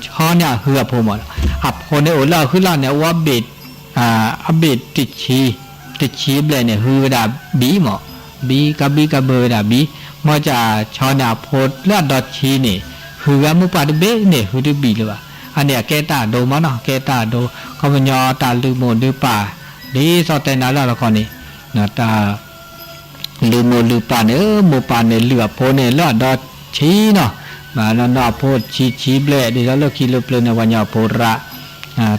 ဆီန့ၣ်အဟုအဖိမး, အဖိန့ၣ်အိၣ်လၢအဟုလၢ်န့ၣ် အဝဲဘ့ၣ် အဘ့ၣ်တဆံ, တဆံဘျဲၣ်န့ၣ် ဟုဝဲဒၣ်ဘံမး, ဘံ ကဘံကဘၢဝဲဒၣ်ဘံ, မ့ၢ်ကဆီန့ၣ်အဖိလၢအဒီဆံန့ၣ် ဟုဝဲမိၢ်ပၢ်တဘ့ၣ်န့ၣ် ဟုတဘံလၢၤဘၣ်. အန့ၣ်အကဲတၢ်အဒိမးနီၤ, ကဲတၢ်အဒိ, ခီပညီတၢ်လုၢ်မိၢ်ဒုးပၢ် ဒ်သိးတဲနၤလၢအလီၢ်ခီန့ၣ်, တၢ် လုၢ်မိၢ်လုၢ်ပၢ်န့ၣ်, မိၢ်ပၢ်န့ၣ်လုၢ်အဖိန့ၣ်လၢအဒီဆံနီၤ, ဘၣ်နီၢ်နီၢ်အဖိဆံဆံဘျဲၣ် ဒ်သိးလၢခံလၢပျၢၤန့ၣ် ပှၤညီအဖိရၣ်,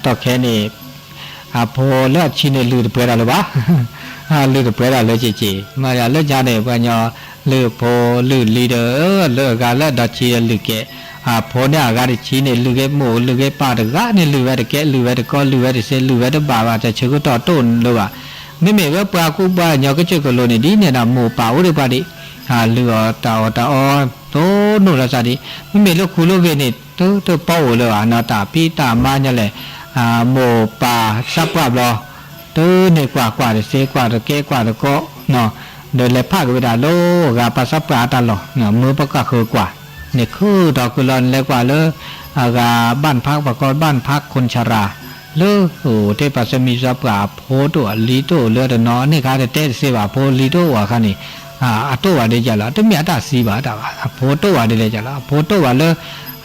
တီၢ်ခဲန့ၣ် အဖိလၢအဆံန့ၣ်လုၢ်တပှဲၤတၢ်လၢၤဘၣ်, လုၢ်တပှဲၤတၢ်လၢၤက့ၤက့ၤ, မ့ၢ်လၢညါန့ၣ် ပှၤညီလုၢ်ဖိလုၢ်လံၤဒီး လၢအဂၤလၢအဒီဆံဒီးလုၢ်ကဲ, အဖိန့ၣ်အဂၤတဆံန့ၣ် လုၢ်ဂ့ၤမိၢ်လုၢ်ဂ့ၤပၢ်တဂၤန့ၣ် လုၢ်ဝဲတကဲ လုၢ်ဝဲတကီ လုၢ်ဝဲတစ့ လုၢ်ဝဲတဘၣ်ဘၣ် တၢ်ဆၢကတီၢ်တအိၣ်လၢၤဘၣ်. မ့မ့ၢ်ဝဲပှၤကူပှၤကညီကစၢၢ်ကလိန့ၣ် ဒ်န့ၣ်ဒီး မိၢ်ပၢ်အိၣ်ဒီးပှၤဒံး, လုၢ်အီၣ်တၢ်အီၣ်တၢ်အီ တိၢ်နီၣ်လီၤသးဒံး, မ့မ့ၢ်လၢခူလၢဝ့ၢ်န့ၣ် တပီအိၣ်လၢၤဘၣ်နီၤ, တၢ်ဖံးတၢ်မၤညါလဲၣ်, မိၢ်ပၢ်သးပှၢ်ဘျီ တန့ၢ်ကွၢ် ကွၢ်တစ့ ကွၢ်တကဲ ကွၢ်တကီ, ဒီးလဲၤဖးက့ၤဝဲဒၣ်လၢအဂၤပှၤသးပှၢ်အတၢ်လီၢ်, မၢပှၤကၢ်ဃၢၤကွၢ်, န့ၣ်ခုၣ်ထီၣ်ခုၣ်လီၤ နလဲၤကွၢ်လၢ အဂၤ บ้านพัก ပှၤကိး บ้านพักคนชรา လၢအိၣ်ထဲပှၤစဲမံစးပှၢ်အဖိတအိၣ် အလံၤတအိၣ်လၢတနီၤန့ၣ်ခါ တတဲတစ့ဘၣ် အဖိလံၤတအိၣ်အခါန့ၣ်, အတအိၣ်ဘၣ်ဒ်ကလီၤ တမ့ၢ်အတၢ်စံးဘၣ်တၢ်ဘၣ် အဖိတအိၣ်ဘၣ်ဒ်လဲၣ်ကလီၤ အဖိတအိၣ်ဘၣ်လၢ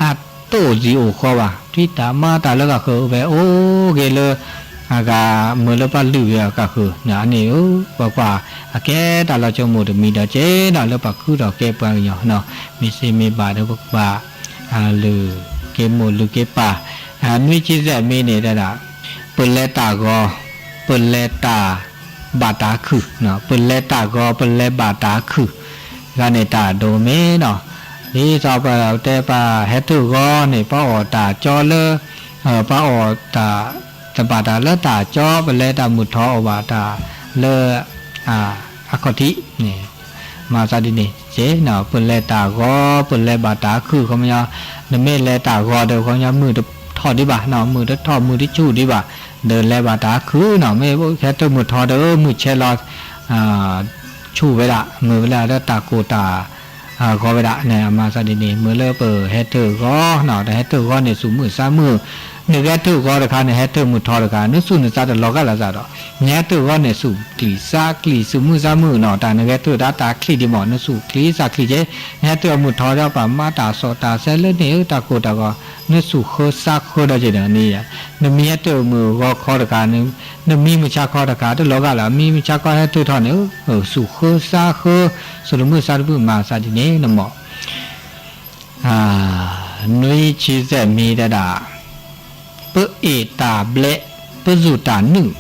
အတအိၣ်စံာ်အိၣ်ဃီဘၣ် ဖံးတၢ်မၤတၢ်လၢကၢ်ဃၢၤဝဲအိၣ်ဂ့ၤလၢ အဂၤမၢလၢပှၤလုၢ်ဂ့ၤအကၢ်ဃၢၤန့ၣ် အန့ၣ်ဧၢ, ပကွၢ် အကဲတၢ်လီၤဆိကမိၣ်တမံၤဒီးကဲဒီးလၢပှၤခုၣ်ထီၣ်ကဲပှၤကညီ, မ့ၢ်စ့မ့ၢ်ဘၣ်ဒီးပကဘၣ် လုၢ်က့မိၢ်လုၢ်က့ပၢ်, နွံဆံသၢမံၤန့ၣ်တဲဒၣ်, ပလဲၤတၢ်ဂီၤ, ပလဲၤတၢ်ဘၣ်တၢ်ခုၣ်, ပလဲၤတၢ်ဂီၤ ပလဲၤဘၣ်တၢ်ခုၣ်, ဂၤန့ၣ်တၢ်ဒိၣ်မ့ၢ်နီၤ, ဒ်သိးပတဲပှၤဟဲထၢၣ်ဂီၤန့ၣ် ပှၤအီၣ်တၢ်ကၠီလၢ ပှၤအီၣ်တၢ် တဘၣ်တၢ်လၢတၢ်ကၠီ ပလဲၤတၢ်မုၢ်ထီၣ်အီၣ်ဘၣ်တၢ်လၢ အခီၣ်ထံးန့ၣ်, မၤသးဒ်န့ၣ်က့နီၤ, ပလဲၤတၢ်ဂီၤ ပလဲၤဘၣ်တၢ်ခုၣ် ခီပညီ, နမ့ၢ်လဲၤတၢ်ဂီၤဒီး ခီပညီမုၢ်တထီၣ်ဒံးဘၣ်နီၤ, မုၢ်တထီၣ်မုၢ်တဆူၣ်ဒံးဘၣ်, ဒီးလဲၤဘၣ်တၢ်ခုၣ်နီၤ, မ့ၢ်ဟဲထၢၣ်မုၢ်ထီၣ်ဒီး မုၢ်ဆဲးလီၤ ဆူၣ်ဝဲဒၣ် မ့ၢ်ဝဲလၢတၢ်ကိၢ်တၢ် ဂီၤဝဲဒၣ်န့ၣ် အမၤသးဒ်န့ၣ် မ့ၢ်လၢပဟဲထၢၣ်ဂီၤနီၤ, တဟဲထၢၣ်ဂီၤန့ၣ် စူၣ်မုၢ်သးမုၢ်, နဂဲၤထၢၣ်ဂီၤတခါ နဟဲထၢၣ်မုၢ်ထီၣ်တခါ နသူၣ်နသးတလီၤဂာ်လိာ်သးဒီး, နဟဲထၢၣ်ဂီၤန့ၣ် စူၣ်ကျံၣ်သးကျံၣ် စူၣ်မုၢ်သးမုၢ်နီၤ, တၢ်နဂဲၤထၢၣ်တၢ်တၢ်ချံၣ်ဒံးမး နစူၣ်ကျံၣ်သးကျံၣ်က့, နဟဲထၢၣ်မုၢ်ထီၣ်ဒီး ပှၤမၤတၢ်စီၣ်တၢ်ဆဲးလၢန့ၣ် တၢ်ကိၢ်တၢ်ဂီၤ နစူၣ်ဃၢသးဃၢဒီးက့ဒီးန့ၣ်, နမ့ၢ်ဟဲထၢၣ်မုၢ်ဂီၤခီတခါ နမံမုၢ်ဆါခီတခါ တလီၤဂာ်လၢ မံမုၢ်ဆါခီဟဲထၢၣ်ထီၣ်န့ၣ် စူၣ်ဃၢသးဃၢ, စူၣ်တမုၢ်သးတမုၢ် မၤသးဒ်န့ၣ်နမး, နွံဆံသၢမံၤတဲဒၣ်, ပအ့ၣ်တၢ်ဘျဲး ပစူၢ်တၢ်နုာ်,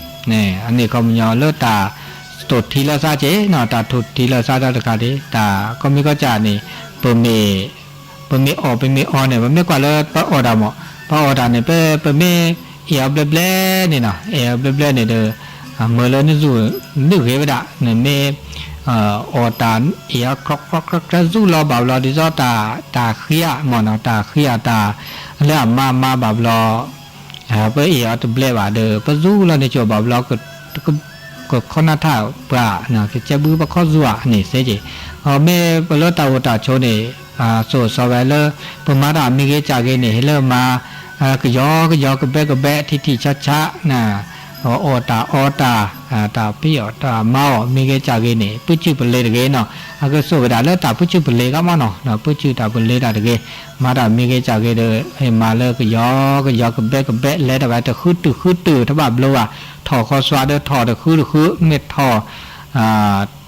အန့ၣ်ခီပညီလၢတၢ်တိာ်ထံလၢသးက့နီၤ, တၢ်တိာ်ထံလၢသးတၢ်တခါဒ် တၢ်ကီမံၤကီၢ်စဲၣ်န့ၣ် ပမ့ၢ် ပမ့ၢ်အီၣ်ပမ့ၢ်အီန့ၣ် ပမ့ၢ်ကွၢ်လၢပအီၣ်တၢ်မး, ပအီၣ်တၢ်န့ၣ် ပ ပမ့ၢ်အဲၣ်အီၤဘျဲဘျဲန့ၣ်နီၤ, အဲၣ်အီၤဘျဲဘျဲန့ၣ်ဒီး မ့ၢ်လၢနစူၢ်နုာ်ဂ့ၤဝဲဒၣ် နမ့ၢ် အီၣ်တၢ်အဲၣ်အီၤ ခြောက်ခြောက်ခြောက်ခြောက် စူၢ်လီၤဘၣ်ဘျီ ဒ်သိးတၢ် တၢ်ဃံဧါမးနီၤ, တၢ်ဃံဧါတၢ် လၢအမါမါဘၣ်ဘျီ ပအဲၣ်အီၤတဘျဲဘၣ်ဒီး ပစူၢ်လီၤန့ၣ်ကၠိဘၣ်ဘျီ ကခီနၢ်ထၣ်ပှၤ ကကဲဘုပခီစူၢ်ဧါန့ၣ်စ့ၢ်ကီး, မ့ၢ်ပလၢတၢ်အိၣ်တၢ်ဆိးန့ၣ် စိၤစီၤဝဲလၢ ပမၤတၢ်မ့ၢ်ဂ့ၤစၢ်ဂ့ၤန့ၣ် ဟဲလၢမၤ ကယီကယီကဘဲကဘဲ ထံထံဆးဆး အီၣ်တၢ်အီတၢ် တၢ်ဖံးအီၣ်တၢ်မၤအီၣ်မ့ၢ်ဂ့ၤစၢ်ဂ့ၤန့ၣ် ပုၢ်စုၢ်ပလ့ၤတဂ့ၤနီၤ, အကစိာ်ဝဲဒၣ်လၢတၢ်ပုၢ်စုၢ်ပလ့ၤဂ့ၤမးနီၤ, ပုၢ်စုၢ်တၢ်ပလ့ၤတၢ်တဂ့ၤ, မၤတၢ်မ့ၢ်ဂ့ၤစၢ်ဂ့ၤဒီး မၤလၢကယီကယီကဘဲကဘဲ လဲၤတၢ်ဝဲတဃုတုာ်ဃုတုာ် တဘၣ်ဘျိဘၣ်, ထီၣ်ဃီစွါဒီးထီၣ်တဃုတဃု မ့ၢ်ထီၣ်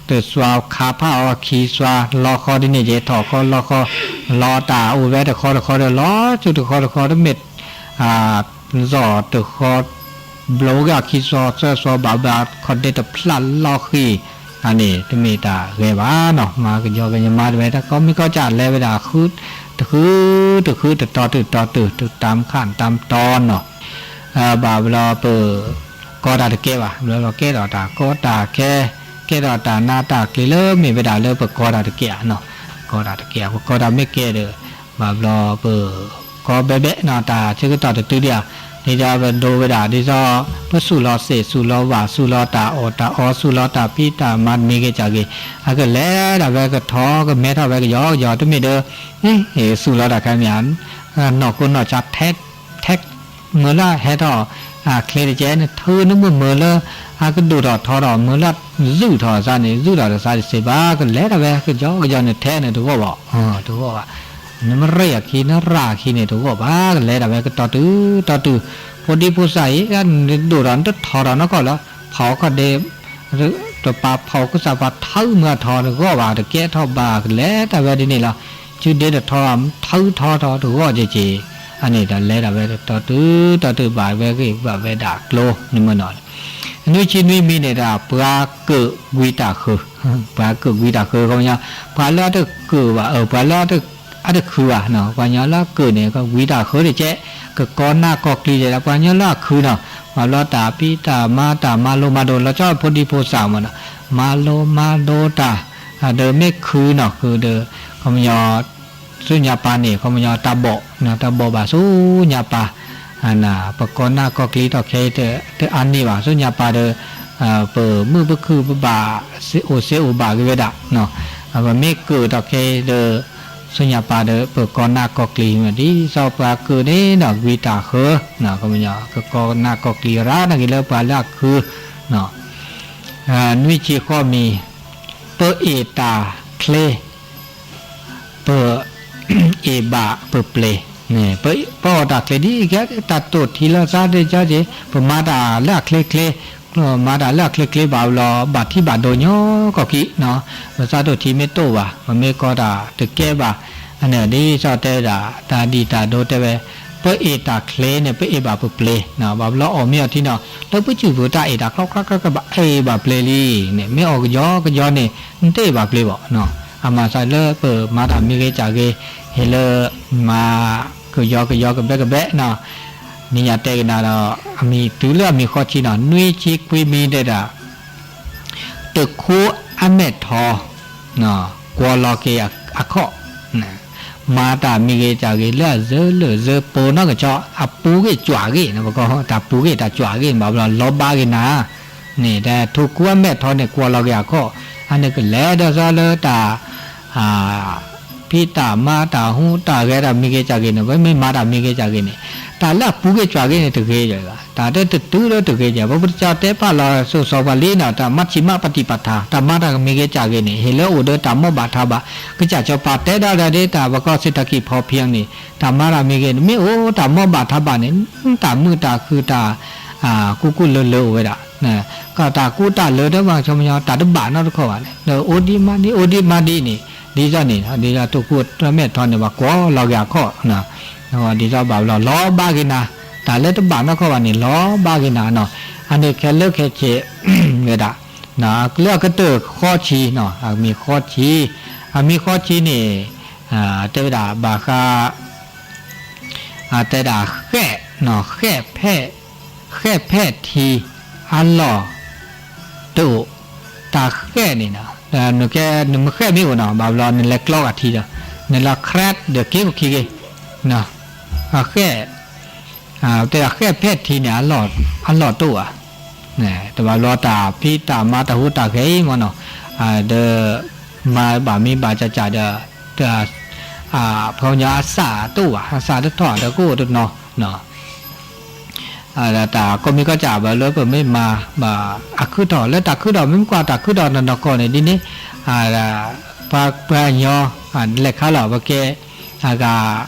တစွါခါဖးအီၤခံစွါလီဃီဒ်န့ၣ်က့ ထီၣ်ဃီလီဃီ လီတၢ်အိၣ်ဝဲတဃီတဃီဒီး လီဆူတဃီတဃီ တမ့ၢ် လီတဃီ ဘျိဂ့ၤအခံစွါသၢစွါဘၣ်ဘၣ် ခီၣ်ဒ့တဖျးလီဃံၤ အန့ၣ် တမ့ၢ်တၢ်ဂ့ၤဘၣ်နီၤ, မၤကယီကယီမၤတဝဲတၢ်ကီမ့ၢ်ကီၢ်စၢ်လဲၤဝဲဒၣ် တဃုတဃု တတီၤတုၤတီၤတုၤ တုၤတၢ်ခၣ်တၢ်တီနီၤ, ဘၣ်ဘျီပ ကီတၢ်တကဲဘၣ်, ဘျီဘျီကဲထီၣ်တၢ်ကီတၢ်ခဲ, ကဲထီၣ်တၢ်နးတၢ်ကျံၤလၢမ့ၢ်ဝဲဒၣ်လၢပကီတၢ်တကဲဧါနီၤ, ကီတၢ်တကဲဧါ, ပကီတၢ်မ့ၢ်ကဲဒီး ဘၣ်ဘျီပ ကီဘဲဘဲနီၤ, တၢ်ဆၢကတီၢ်တတုၤဒံးဧါ, ဒ်သိးပဒိဝဲဒၣ် ဒ်သိး ပစူၢ်လီၤစ့ၣ် စူၢ်လီၤဝၣ် စူၢ်လီၤတၢ်အီၣ်တၢ်အီ စူၢ်လီၤတၢ်ဖံးတၢ်မၤမ့ၢ်ဂ့ၤစၢ်ဂ့ၤ, အကလဲၤဒၣ်ဝဲကထီၣ်ကမဲထီၣ်ဝဲကယီကယီ တမ့ၢ်ဒီး စူၢ်လီၤတၢ်ခဲမ့ၢ်ဧါ, နီၢ်ခိနီၢ်ဆါ ထဲ မၢလၢဟဲထီၣ် ချ့တကဲန့ၣ် ထုးန့ၢ်မုၢ်မၢလၢ အကဒိၣ်ထီၣ်ထီထီၣ် မၢလၢ ဇုၣ်ထီၣ်သးန့ၣ် ဇုၣ်ထီၣ်တသးတစ့ၢ်ဘၣ် ကလဲၤဒၣ်ဝဲ ကယီကယီန့ၣ် ထဲန့ၣ်တဂီၢ်ဘၣ် တဂီၢ်ဘၣ် နမ့ၢ်ရ့အခံ နရၣ်အခံန့ၣ်တဂီၢ်ဘၣ် ကလဲၤဒၣ်ဝဲကတီၤတုၤတီၤတုၤ ဖိဒံဖိသၣ်အံၤ နဒိၣ်ထီၣ်နတထီၣ်ထီၣ်နီၢ်ကီၢ်လၢ ဖီၣ်ခီၣ်ဒ့ တပာ်ဖီၣ်ကူစးပာ်ထီမုၢ်အထီတဂီၢ်ဘၣ် တကဲထီၣ်ဘၣ် ကလဲၤဒၣ်ဝဲဒ်န့ၣ်လီၤ စုဒ့တထီၣ် ထီထီတဂီၢ်က့ၤက့ၤ အန့ၣ်ဒီးလဲၤဒၣ်ဝဲတီၤတုၤတီၤတုၤဘၣ်ဝဲဂ့ၢ်ဘၣ်ဝဲဒၣ်ကျိ နမ့ၢ်နီၤ နွံဆံနွံမံၤန့ၣ်ဒီး ပှၤကၢၣ်ဝံတၢ်ဃၢၤ ပှၤကၢၣ်ဝံတၢ်ဃၢၤ ခီပညီ ပှၤလၢအတကၢၣ်ဘၣ် ပှၤလၢအတခုဘၣ် ပှၤကညီလၢအကၢၣ်န့ၣ် ဝံတၢ်ဃၢၤတကဲ ကကီနၢ်ကီၢ်ကျံၤဒဲး ပှၤကညီလၢအခုနီၤ ပှၤဘျီတၢ်ဖံးတၢ်မၤတၢ်မၤလိမၤဒိး လီၤဆီဖိဒံဖိသၣ်မ့ၢ်နီၤ မၤလိမၤဒိးတၢ် ဒီးမ့ၢ်ခုနီၤ ဃုာ်ဒီး ခီပညီ ဆူညါပၤန့ၣ် ခီပညီတၢ်ဘီၣ် တၢ်ဘီၣ်ဘၣ်ဆူညါပၤ ပကီနၢ်ကီၢ်ကျံၤထီၣ်ခဲအံၤ တအါန့ၢ်ဘၣ် ဆူညါပၤဒီး ပမုာ်ပခုၣ်ပဘၣ် အိၣ်စ့အိၣ်ဘၣ်က့ၤဝဲဒၣ် ပမ့ၢ်ကၢၣ်ထီၣ်ခဲအံၤဒီး ဆူညါပၤဒီး ပကီနၢ်ကီၢ်ကျံၤ ဒ်သိးပှၤကၢၣ်န့ၣ်နီၤ ဝံတၢ်ဃၢၤ ခီပညီကကီနၢ်ကီၢ်ကျံၤရၣ်နာ်က့ၤလၢပှၤလၢအခု နွံဆံဃိးမံၤ ပအ့ၣ်တၢ်ချ့ ပအ့ၣ်ဘၣ်ပပျ့ၤ ပအီၣ်တၢ်ချ့ဒ်အံၤကဲ တၢ်တိၢ်ထံလၢသးဒ့ကဲက့ၤ ပမၤတၢ်လၢအချ့ချ့ မၤတၢ်လၢအချ့ချ့ဘၣ်ဘျီ ဘၣ်ထံဘၣ်ဒိညီကီၢ်ခံ ပသးတိၢ်ထံမ့ၢ်တိၢ်ဘၣ် ပမ့ၢ်ကီတၢ်တကဲဘၣ် အန့ၣ်ဒ်သိးတဲဝဲဒၣ် တၢ်ဒံၣ်တၢ်ဒိတဲဝဲ ပအ့ၣ်တၢ်ချ့န့ၣ် ပအ့ၣ်ဘၣ်ပပျ့ၤ ဘၣ်ဘျီအီၣ်မ့ၢ်အီထံနီၤ လၢပစုၣ်ပတၢ်အ့ၣ်တၢ်ချ့ ခီခီခီဘၣ်အ့ၣ်ဘၣ်ပျ့ၤလံန့ၣ် မ့ၢ်အီၣ်ကယီကယီန့ၣ် နတအ့ၣ်ဘၣ်ပျ့ၤဘၣ် အမၤသးလၢပမၤတၢ်မံၤဂ့ၤကၠၣ်ဂ့ၤ ဟ့ၣ်လၢ မၤ ကယီကယီကဘဲကဘဲနီၤ နံၤညါတဲကနၤဒီး အမံၤတုၤလၢအမံၤဃီဆံနီၤ နွံဆံခွံမံၤတဲဒၣ် တခူအမဲာ်ထီ ကွီၤလီၤက့ၤအခီၣ် မၤတၢ်မံၤဂ့ၤကၠၣ်ဂ့ၤလၢအစၢလၢာ်စၢပိာ်နီၢ်ကဆီ အပူၤဂ့ၢ်ကွၢ်ဂ့ၢ် ပကီတၢ်ပူၤဂ့ၢ်တၢ်ကွၢ်ဂ့ၢ် ဘၣ်ဘျီလီၤဘၣ်က့ၤနၤ န့ၣ် တခူအမဲာ်ထီန့ၣ် ကွီၤလီၤက့ၤအခီၣ် အန့ၣ်ကလဲၤဒီးသီလၢတၢ် ဖံးတၢ်မၤတၢ်ဟူးတၢ်ဂဲၤတၢ်မံၤဂ့ၤကၠၣ်ဂ့ၤန့ၣ် ပမ့ၢ်မၤတၢ်မံၤဂ့ၤကၠၣ်ဂ့ၤန့ၣ် တၢ်လၢအပူၤဂ့ၢ်ကွၢ်ဂ့ၢ်န့ၣ် တဂ့ၤဘၣ် တၢ်တတုၤလၢတဂ့ၤကဲ ပကစၢ်တဲပာ်လီၤစိၤစီၤပှၤလံနီၤ တၢ်မၤဆံးမၤပတံၢ်ပတၢ် တၢ်မၤတၢ်မံၤဂ့ၤကၠၣ်ဂ့ၤန့ၣ် ဟ့ၣ်လၢအိၣ်ဒီးတၢ်မီၢ်ဘၣ်ထးဘၣ် ကစၢ်စီၤပၤတဲဒၣ်ဒီးတၢ်ပကီ เศรษฐกิจพอเพียง န့ၣ် တၢ်မၤတၢ်မံၤဂ့ၤန့ၣ် မ့ၢ်အိၣ်တၢ်မီၢ်ဘၣ်ထးဘၣ်န့ၣ် တၢ်မုာ်တၢ်ခုၣ်တၢ် ကူကူလၢလၢအိၣ်ဝဲဒၣ် ကတၢ်ကူတၢ်လၢတဘၣ် ခီပညီ တၢ်တဘၣ်နီတခီၣ်ဘၣ်န့ၣ် ဒီးအိၣ်ဒံးမၤဒံး အိၣ်ဒံးမၤဒံးန့ၣ် ဒ်သိးန့ၣ် ဒ်သိးတခူအမဲာ်ထီန့ၣ် ပှၤကွီၤလီၤက့ၤအခီၣ် ဒ်သိးဘၣ်ဘျီ လီၤဘၣ်က့ၤနၤ တၢ်လၢတဘၣ်နီတခီၣ်ဘၣ်န့ၣ် လီၤဘၣ်က့ၤနၤနီၤ အန့ၣ်ခဲလၢာ်ခဲဆ့ ဝဲဒၣ် လၢအကတၢၢ်ဃီဆံနီၤ အမံၤဃီဆံ အမံၤဃီဆံန့ၣ် တဲဝဲဒၣ်ဘၣ်ဃး တဲဒၣ်ဃဲၣ် ဃဲၣ်ဖဲၣ် ဃဲၣ်ဖဲၣ်ထံ အလီၢ်တအိၣ် တၢ်ဃဲၣ်န့ၣ် နကဲ နမ့ၢ်ဃဲၣ်မ့ၢ်အိၣ်နီၤ ဘၣ်ဘျီနလဲၤကျီဂာ်ထံဒီး နလဲၤ crack ဒီးက့ၤခိၣ်ခံဂ့ၤ ဃဲၣ် တဲဒၣ်ဃဲၣ်ဖဲၣ်ထံန့ၣ် အလီၢ်တအိၣ်ဧါ တဘၣ်ဘျီတၢ်ဖံးတၢ်မၤတၢ်ဟူးတၢ်ဂဲၤအံၤမ့ၢ်နီၤ ဒီး မၤဘၣ်မံဘၣ်ကၠၣ်ကၠၣ်ဒီး ပှၤကညီအစၢ်တအိၣ်ဘၣ် အစၢ်တထီၣ်ဒီးကအိၣ်တနီၤ တၢ်ကိးမံၤကိးကၠၣ်ဘၣ်လၢပမ့ၢ်မၤ အခုၣ်ထီၣ်လၢတၢ်ခုၣ်ထီၣ် မ့ၢ်ကွၢ်တၢ်ခုၣ်ထီၣ်နီၢ်နီၢ်ကီၢ်န့ၣ် ဒ်န့ၣ် ပှၤကညီ လဲၤခါလီၤ ပကဲ အဂၤ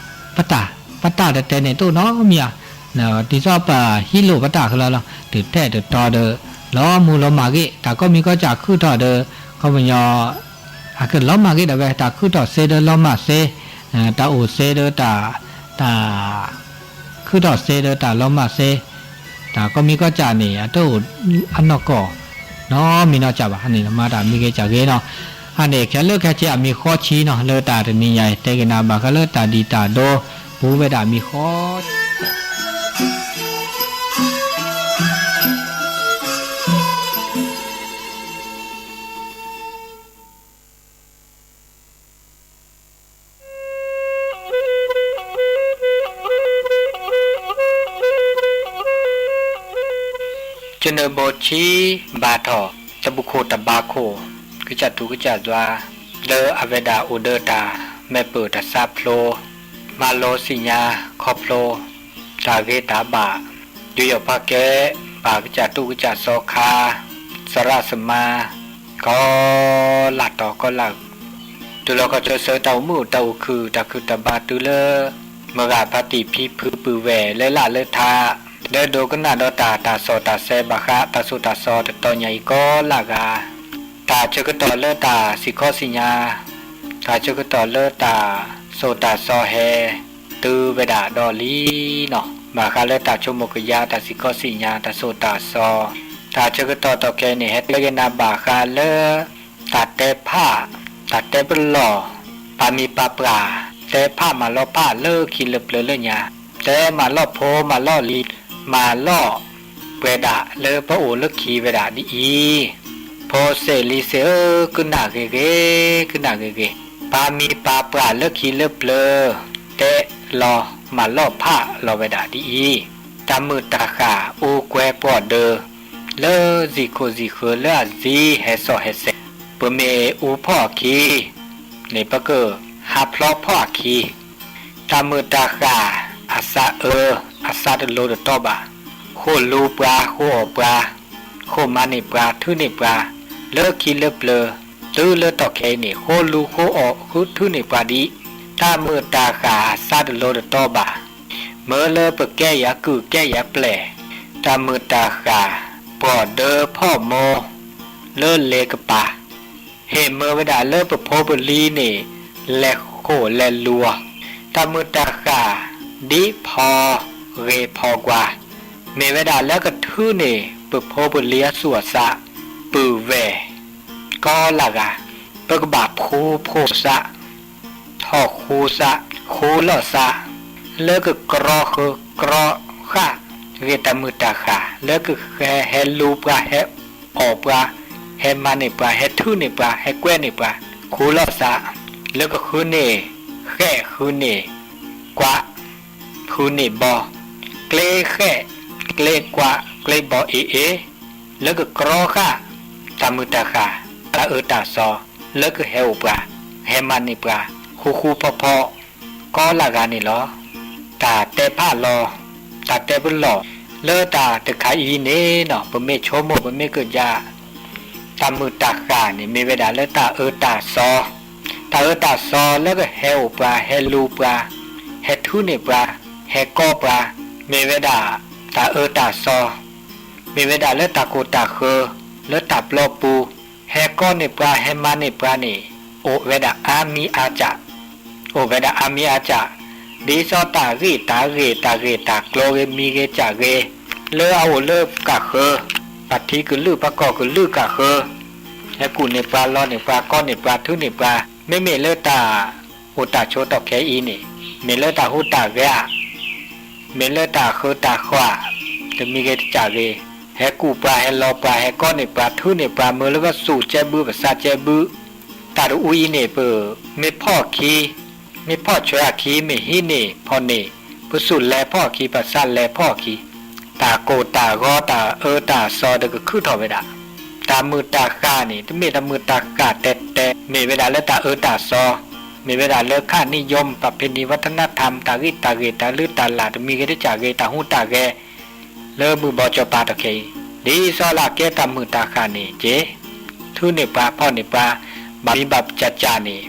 ပတၢ် ပတၢ်တတဲန့ၣ် တအိၣ်နီတမံၤဧါ ဒ်သိးပဟံးလိာ်ပတၢ်ကလီလီၤ တုၤထဲတတီၤဒီး လီၤမူလီၤမၢ်ဂ့ၢ် တၢ်ကိးမံၤကိးကၠၣ်ခုၣ်ထီၣ်ဒီး ခီပညီ အကလီၤမၢ်ဂ့ၢ်ဒၣ်ဝဲ တၢ်ခုၣ်ထီၣ်စ့ဒီးလီၤမၢ်စ့ တၢ်အိၣ်စ့ဒီးတၢ် တၢ် ခုၣ်ထီၣ်စ့ဒီးတၢ်လီၤမၢ်စ့ တၢ်ကိးမံၤကိးကၠၣ်န့ၣ် အတအိၣ်အနီၢ်ကီၢ် နီတမံၤနီတမံၤဘၣ် အန့ၣ်မၤတၢ်မံၤဂ့ၤကၠၣ်ဂ့ၤနီၤ အန့ၣ်ခဲလၢာ်ခဲဆ့အမံၤဃီဆံနီၤ လၢတၢ်တနံၤညါအံၤ တဲက့ၤနၤဘၣ်ဃးလၢတၢ်ဒံးတၢ်ဒိ ပူဝဲဒၣ်မံၤဃီဆံ ကနၢၤဘိးဆံ ဘါထီၣ် တဘျုးခိၣ်တဘါခိၣ် ကစၢ်ထူကစၢ်ယွၤ လၢအဝဲဒၣ်အိၣ်ဒီးတၢ်မဲာ်ပၢၢ်တၢ်ဆါဖျိ မၤလိသ့ၣ်ညါခီဖျိ တၢ်ဂ့ၤတၢ်ဘၣ်, ယူးယီၣ်ပာ်ကဲ ပာ်ကစၢ်တူၢ်ကစၢ်စီၤခါ, စရၣ်စမါ, ကီလၢ်တီၤကီလၢ်, တုၤလီၤကီၢ်ဆၢဆၢ တၢ်အိၣ်မုာ်အိၣ်တၢ်အိၣ်ခုၣ် တၢ်ခုၣ်တၢ်ဘါတုၤလၢ မုၢ်ဂၤဖါတံၢ်ဖံဖုပုၢ်ဝဲၢ်လၢလၢ်လၢထါ, လၢဒိကနၣ်ဒီးတၢ် တၢ်စီၣ်တၢ်ဆဲးဘၣ်ဃး တၢ်စိၢ်တၢ်စီၤတတီၤညါအံၤကီလၢ်ဂၤ, တၢ်ဆၢကတီၢ်လၢတၢ်စံၣ်ခီစံၣ်ညါ, တၢ်ဆၢကတီၢ်လၢတၢ်စိၢ်တၢ်စီၤဟဲ တုၤဝဲဒၣ်ဒီးလံနီၤ, ဘၣ်ဃးလၢတၢ်ဆိကမိၣ်ကယါ တၢ်စံၣ်ခီစံၣ်ညါ တၢ်စိၢ်တၢ်စီၤ, တၢ်ဆၢကတီၢ်တီၢ်ခဲအံၤန့ၣ် ဟဲတဲက့ၤနၤဘၣ်ဃးလၢ တၢ်တဲဖး, တၢ်တဲပလီၢ်, ပာ်မံၤပာ်ပှၢ်, တဲဖးမၤလီၤဖးလၢခံလၢပျၢၤလၢညါ, တဲမၤလီၢ်ဖိမၤလီၢ်လံၤ, မၤလီၢ်ပှဲၤဒၣ်လၢပအိၣ်လၢခံဝဲဒၣ်ဒ်အံၤ, ဖိစ့ၢ်လံၤစ့ၢ်ဧၢ, ကနၣ်ဂ့ၤဂ့ၤ, ကနၣ်ဂ့ၤဂ့ၤ, ပာ်မံၤပာ်ပှၢ်လၢခံလၢပျၢၤ, တဲလီၤမၤလီၢ်ဖးလီၤဝဲဒၣ်ဒ်အံၤ, တၢ်မုာ်တၢ်ဃၣ်အိၣ်ကွဲပှီၢ်ဒၢ လၢစံၣ်ခိၣ်စံၣ်ဃၢၤလၢအစ့ဟဲစိာ်ဟဲစဲး, ပမ့ၢ်အူဖီၣ်အခံန့ၣ် ပကဟးဖျီဖီၣ်အခံ, တၢ်မုာ်တၢ်ဃၣ်အစးအၢ အစးတလိၤတတီဘၣ်, ဃိၣ်လူၤပှၤ ဃိၣ်အီၣ်ပှၤ, ဃိၣ်မၤန့ၢ်ပှၤ ထုးန့ၢ်ပှၤ, လၢခံလၢပျၢၤ, တုၤလၢတီၢ်ခဲအံၤန့ၣ် ဃိၣ်လူၤဃိၣ်အီၣ်ဃုထုးန့ၢ်ပှၤဒ်အံၤ, တၢ်မုာ်တၢ်ဃၣ်အစးတလိၤတတီဘၣ်, မၢလၢပကဲယၤကုၢ်ကဲယၤပျဲၢ်, တၢ်မုာ်တၢ်ဃၣ်ပှီၢ်ဒၢဖီၣ်မိၢ် လၢလဲၤကပၤ, ဟ့ၣ်မၢဝဲဒၣ်လၢပဖိပလံၤန့ၣ် လဲၤဃိၣ်လဲၤလူၤအီၤ, တၢ်မုာ်တၢ်ဃၣ်ဒ်ဖီဂ့ၤဖီကွၢ်, မ့ၢ်ဝဲဒၣ်လၢကထုးန့ၢ် ပဖိပလံၤအသူၣ်အသး ပုၢ်ဝဲၢ် ကီလၢ်ဂၤ, ပကဘၣ်ဖှူဖှိၣ်သး ထီၣ်ဃူသး ဃူလီၤသး, လၢကကြီဃုကြီဃာ်ဂ့ၤတၢ်မုာ်တၢ်ဃၣ်, လၢကဟဲလူၤပှၤ ဟဲအီၣ်ပှၤ ဟဲမၤန့ၢ်ပှၤ ဟဲထုးန့ၢ်ပှၤ ဟဲကွဲန့ၢ်ပှၤ ဃူလီၤသး, လၢကဃုန့ၢ်ဃဲၣ်ဃုန့ၢ်ကွး ဃုန့ၢ်ဘီ ကျဲဃဲၣ် ကျဲကွး ကျဲဘီအ့ၣ်အ့ၣ်, လၢကကြီဃာ်တၢ်မုာ်တၢ်ဃၣ် တၢ်အၢတၢ်သီ လၢကဟဲအိၣ်ပှၤ ဟဲမၤန့ၢ်ပှၤ ဃူဃူဖီဖီ ကီလၢ်ဂၤန့ၣ်လီၤ. တၢ်တဲဖးလီၤ တၢ်တဲပလီၢ် လၢတၢ်တခါအံၤန့ၣ်နီၤ ပမ့ၢ်ဆိကမိၣ် ပမ့ၢ်ကဒါ တၢ်မုာ်တၢ်ဃၣ်န့ၣ် မ့ၢ်ဝဲဒၣ်လၢတၢ်အၢတၢ်သီ, တၢ်အၢတၢ်သီလၢကဟဲအိၣ်ပှၤ ဟဲလူၤပှၤ ဟဲထုးန့ၢ်ပှၤ ဟဲကီပှၤ, မ့ၢ်ဝဲဒၣ်တၢ်အၢတၢ်သီ, မ့ၢ်ဝဲဒၣ်လၢတၢ်ကိၢ်တၢ်ဃၢၤ လၢတၢ်ပျီပူၤ ဟဲကီန့ၢ်ပှၤ ဟဲမၤန့ၢ်ပှၤန့ၣ် အိၣ်ဝဲဒၣ်အါမံၤအါကၢ် အိၣ်ဝဲဒၣ်အါမံၤအါကၢ်, ဒ်သိးတၢ်ဂ့ၢ်တၢ်ဂ့ၢ် တၢ်ဂ့ၢ်တၢ်ကျိၤဂ့ၤ မံၤဂ့ၤကၢ်ဂ့ၤ လၢအအိၣ်လၢကၢ်ဃၢၤ, ပှၤထံကလုာ် ပှၤကီၢ်ကလုာ်ကၢ်ဃၢၤ, ဟဲကူၣ်န့ၢ်ပှၤ လီန့ၢ်ပှၤ ကီန့ၢ်ပှၤ ထုးန့ၢ်ပှၤ, မ့မ့ၢ်လၢတၢ်အိၣ်တၢ်ဆိးတီၢ်ခဲအံၤန့ၣ် မ့ၢ်လၢတၢ်ဟူးတၢ်ဂဲၤဧါ မ့ၢ်လၢတၢ်ဃၢတၢ်ဃၢၤ တမံၤဂ့ၤတကၢ်ဂ့ၤ, ဟဲကူၣ်ပှၤ ဟဲလီပှၤ ဟဲကီန့ၢ်ပှၤ ထုးန့ၢ်ပှၤ မၢလၢပသူၣ်ကဲဘု ပသးကဲဘု, တၢ်တအူအံၤန့ၣ် ပမ့ၢ်ဖီၣ်အခံ, မ့ၢ်ဖီၣ်ဆၢအခံ မ့ၢ်ဟံးန့ၢ်ဖီၣ်န့ၢ်, ပသူၣ်လဲၤဖီၣ်အခံ ပသးလဲၤဖီၣ်အခံ, တၢ်ကိၢ်တၢ်ဂီၤ တၢ်အၢတၢ်သီဒီးကခုၣ်ထီၣ်ဝဲဒၣ်, တၢ်မုာ်တၢ်ဃၣ်န့ၣ် တမ့ၢ်တၢ်မုာ်တၢ်ဃၣ်တဲတဲ, မ့ၢ်ဝဲဒၣ်လၢတၢ်အၢတၢ်သီ, မ့ၢ်ဝဲဒၣ်လၢ ခၣ်နံၣ်ယီမုၣ် ပဖဲန့ၣ် ဝဲထနထၣ် တၢ်ဂ့ၢ်တၢ်ဂ့ၤ တၢ်လုၢ်တၢ်လၢ် တမံၤဂ့ၤတကၢ်ဂ့ၤ တၢ်ဟူးတၢ်ဂဲၤ လၢမုၢ်ဘီကၠီၤပၤတီၢ်ခဲအံၤ, ဒ်သိးလၢအကဲတၢ်မုာ်တၢ်ဃၣ်န့ၣ်က့ၤ, ထုးန့ၢ်ပှၤဖီၣ်န့ၢ်ပှၤ, ဘၣ်မံဘၣ်ကၢ်ကၢ်န့ၣ်,